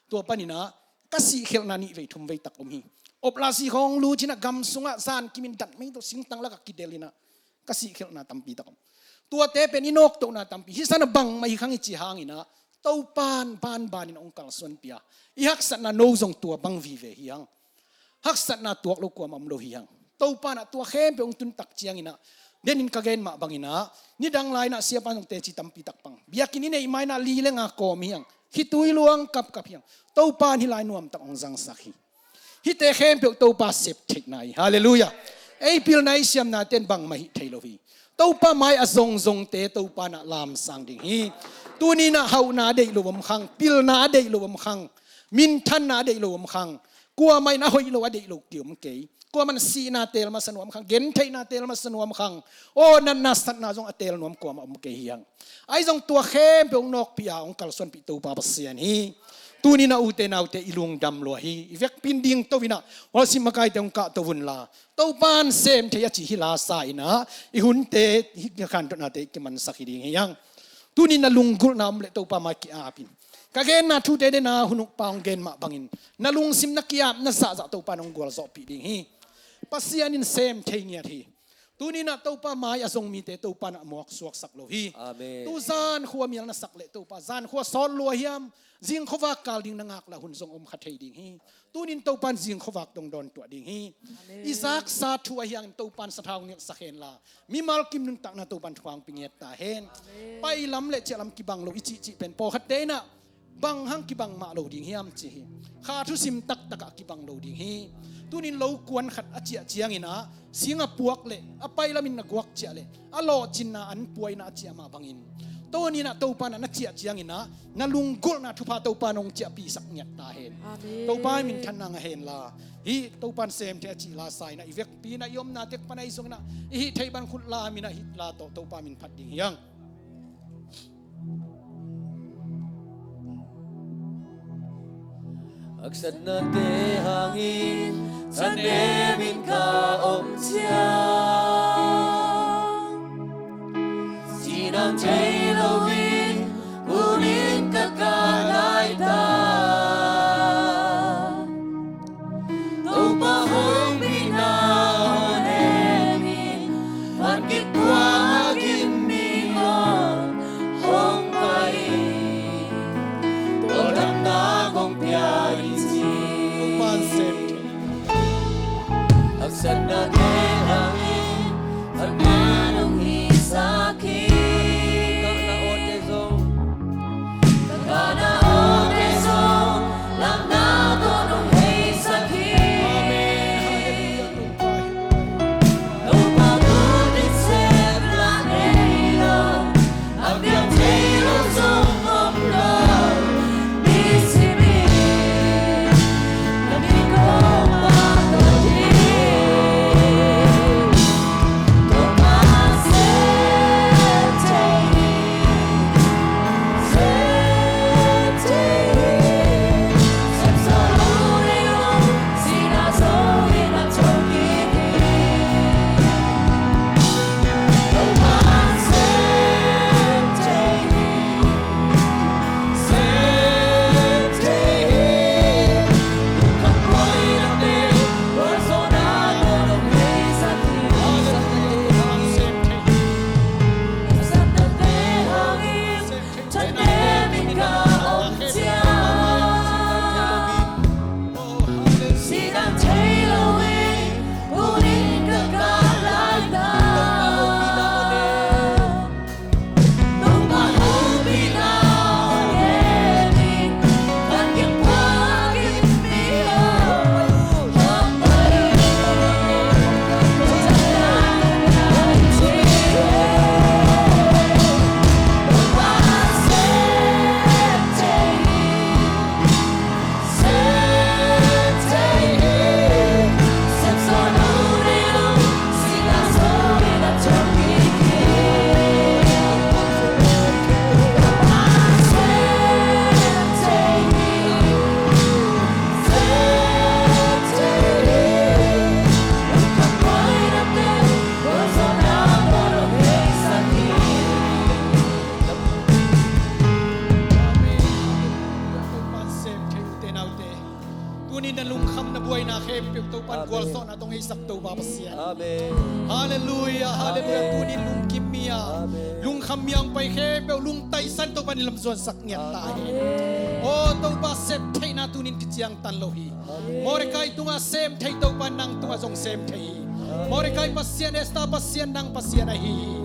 Tua panin ah ka sihkhelhna nih vei thum vei tak om hi. Operasi khawng lut in ah gam sungah zan kimin dan mei tawh singtang lakah kidel in ah ka sihkhelhna tampi tak om. Tuate pen i nawktohna tampi. Hih san ah bangmah hi kha ing i cih hangin ah Topa'n banbanin hong kalsuanpih a, i haksatna no zong tua bang vive hi hang. Haksatna tuak lo kuamah om lo hi hang. Topa'n ah tua khempeuh hong tun tak ciangin ah denin ka gen mah bangin ah nidang lai-in ah siapa zong teci tampi tak pang. Biakinn i neih ma-in ah li le nga kawm hi hang. Khitui luang kapkap hi hang. Topa'n hih lai nuamtak hong zangsak hi. Hihte khempeuh Topa sep theihna hi. Halleluiah. Ei pilna, ei siamnate'n bangmah hih thei lo hi. Topa mai a zongzongte Topa in ah lamsang ding hi. Tuni in ah hauhna a deih lo om khang, pilna a deih lo om khang, minthanna a deih lo om khang, kuamah in a hoih lo a deih lo ki om kei. Kuamah in sihna teel masa nuam khang, gentheihna teel masa nuam khang, aw natna satna zong a teel nuam kuamah om kei hi hang. Ahi zong tua khempeuh hong nawkpih a hong kalsuanpih Topa Pasian hi. Tuni in ah ute naute i lungdam lua hi. I vekpi in dingto in ah worship makaite hong kahto un la, Topa in sem thei a cih hi la sa in ah i hunte, i khantohnate i kimansak hi ding hi hang. Tuni in ah lunggulhna om leh Topa mai ki-ap in. Ka genna thute den a hun ukpa hong gen mah bangin na lungsim na ki-ap na zahzah Topa in hong gualzawhpih ding hi. Pasian in sem thei ngiat hi. Tuni in ah Topa mai a zong mite Topa in ah muak suaksak lo hi. Amen. Tu zankhua mial na sak leh Topa zankhua sawt lua hiam, zing khuavak kal ding na ngak lah hun zong om kha thei ding hi. Tuni in Topa in zing khuavak dong dawn tuah ding hi. Amen. I zaksa thu ahi hangin Topa in sathau ngelhsak hen la, mimal kim nuntakna Topa in thupha hong pia ngiat ta hen. Amen. Pailam le ciahlam kibang lo i cihcih pen pawlkhatte in ah bang hang kibang mah lo ding hiam ci hi. Kha thusim taktak ah kibang lo ding hi. Tuni in lo kuan khat a ciah ciangin ah sing a puak leh a pailam in na guak ciah leh a lawhcinna an puai in ah a ciah mah bangin, tuni in ah Topa in ah na ciah ciangin ah na lunggulhna thupha Topa in hong ciahpisak ngiat ta hen. Amen. Topa in minthanna ngah hen la, hih Topa in sem thei a cih la sa in ah i vekpi in ah i omna tek pan ahi zongin ah i hih theih bang khut lam in ah hih la tawh Topa min phat ding hi hang. Haksatnate hangin thanemin ka om ciang, sinam thei loin kunin ka kah laitak. Topa hong pina hong nemin, van kikuang a gim mi hong pai. Tawldamna kong pia in ci. Topa in sem thei. Haksatnate hangin thanemin hong hisak hi. Ka kahna awte zong, ka kahna awte zong, lamna tawh nong heisak hi. Amen. Hallelujah, Topa hi. Topa thu in sem la nei lo, a piang thei lo zong om lo. Mi si mi, na mi kong pah tawh hi. Amen. Topa in sem thei ute naute. Tuni na lungkham na buaina khempeuh Topa in, amen, gualzawhna tong heisak Topa Pasian. Amen. Hallelujah, hallelujah. Amen. Tuni lungkim mi a, amen, lungkham mi a hong pai khempeuh lungtaisan Topa in lamzuansak ngiat ta hi. Amen. Aw Topa, sem theihna tuni in kiciangtan lo hi. Amen. Mordecai tungah sem thei Topa in nang tungah zong sem thei hi. Mordecai Pasian, Esther Pasian, nang Pasian ahi hi.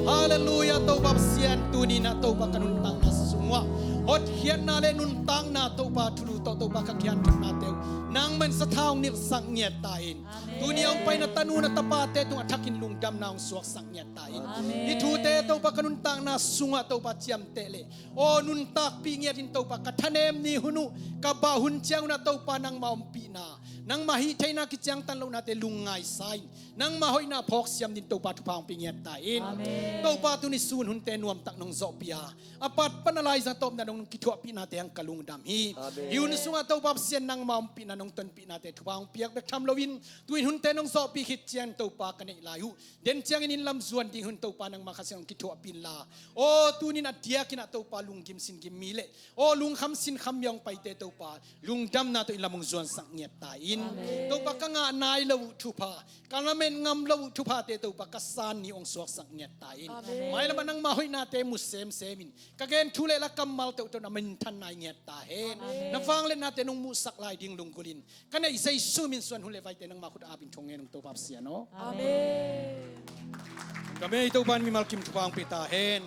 Hallelujah, Topa Pasian, tuni in ah Topa ka nuntakna sungah Hotkhiatna le nuntakna Topa thulu tawh Topa ka kianthaknate uh nangman sathau nilhsak ngiat ta in. Amen. Tuni a hong pai na tanu na tapate tungah thakin lungdamna hong suaksak ngiat ta in. Amen. Hih thute Topa ka nuntakna sungah Topa ciamteh le aw nuntakpih ngiat in Topa ka thanem ni hun uh ka bah hun ciang unah Topa nangma ompihna nangma hih theihna kiciangtan lohnate lungngaisa in nangma hoihna phawksiam din Topa thupha hong pia ngiat ta in. Amen. Topa tuni sun hunte nuamtak nong zawhpih a a pat pan a laiza tawpna nong kithuahpihnate hang ka lungdam hi. Amen. Hih hun sungah Topa Pasian nangma ompihna nong tonpihnate thupha hong piak bek tham loin tuin hunte nong zawhpih khit ciang Topa ka neih lai uh den ciangin inn lam zuan ding hun Topa nangma Kha Siangtho kithuahpih inla aw tunin a diakinah Topa lunggim singgim mi le aw lungkham sinkham mi hong paite Topa lungdamna tawh inn lam hong zuansak ngiat ta in. Amen. Topa ka ngah nai lo uh thupha ka lamen ngam lo uh thuphate Topa ka san ni hong suaksak ngiat ta in. Amen. Mailamah nangma hoihnate mu semsem in ka gen thu le la kammalte uh tawh na minthan nai ngiat ta hen. Amen. Na vangliatnate nong muhsak lai ding lunggulh in ka neih Jesu min suan hun le vaite nangma khut apin thong ngen ung Topa Pasian aw. Amen. Ka mei Topa in mimal kim thupha hong pia ta hen.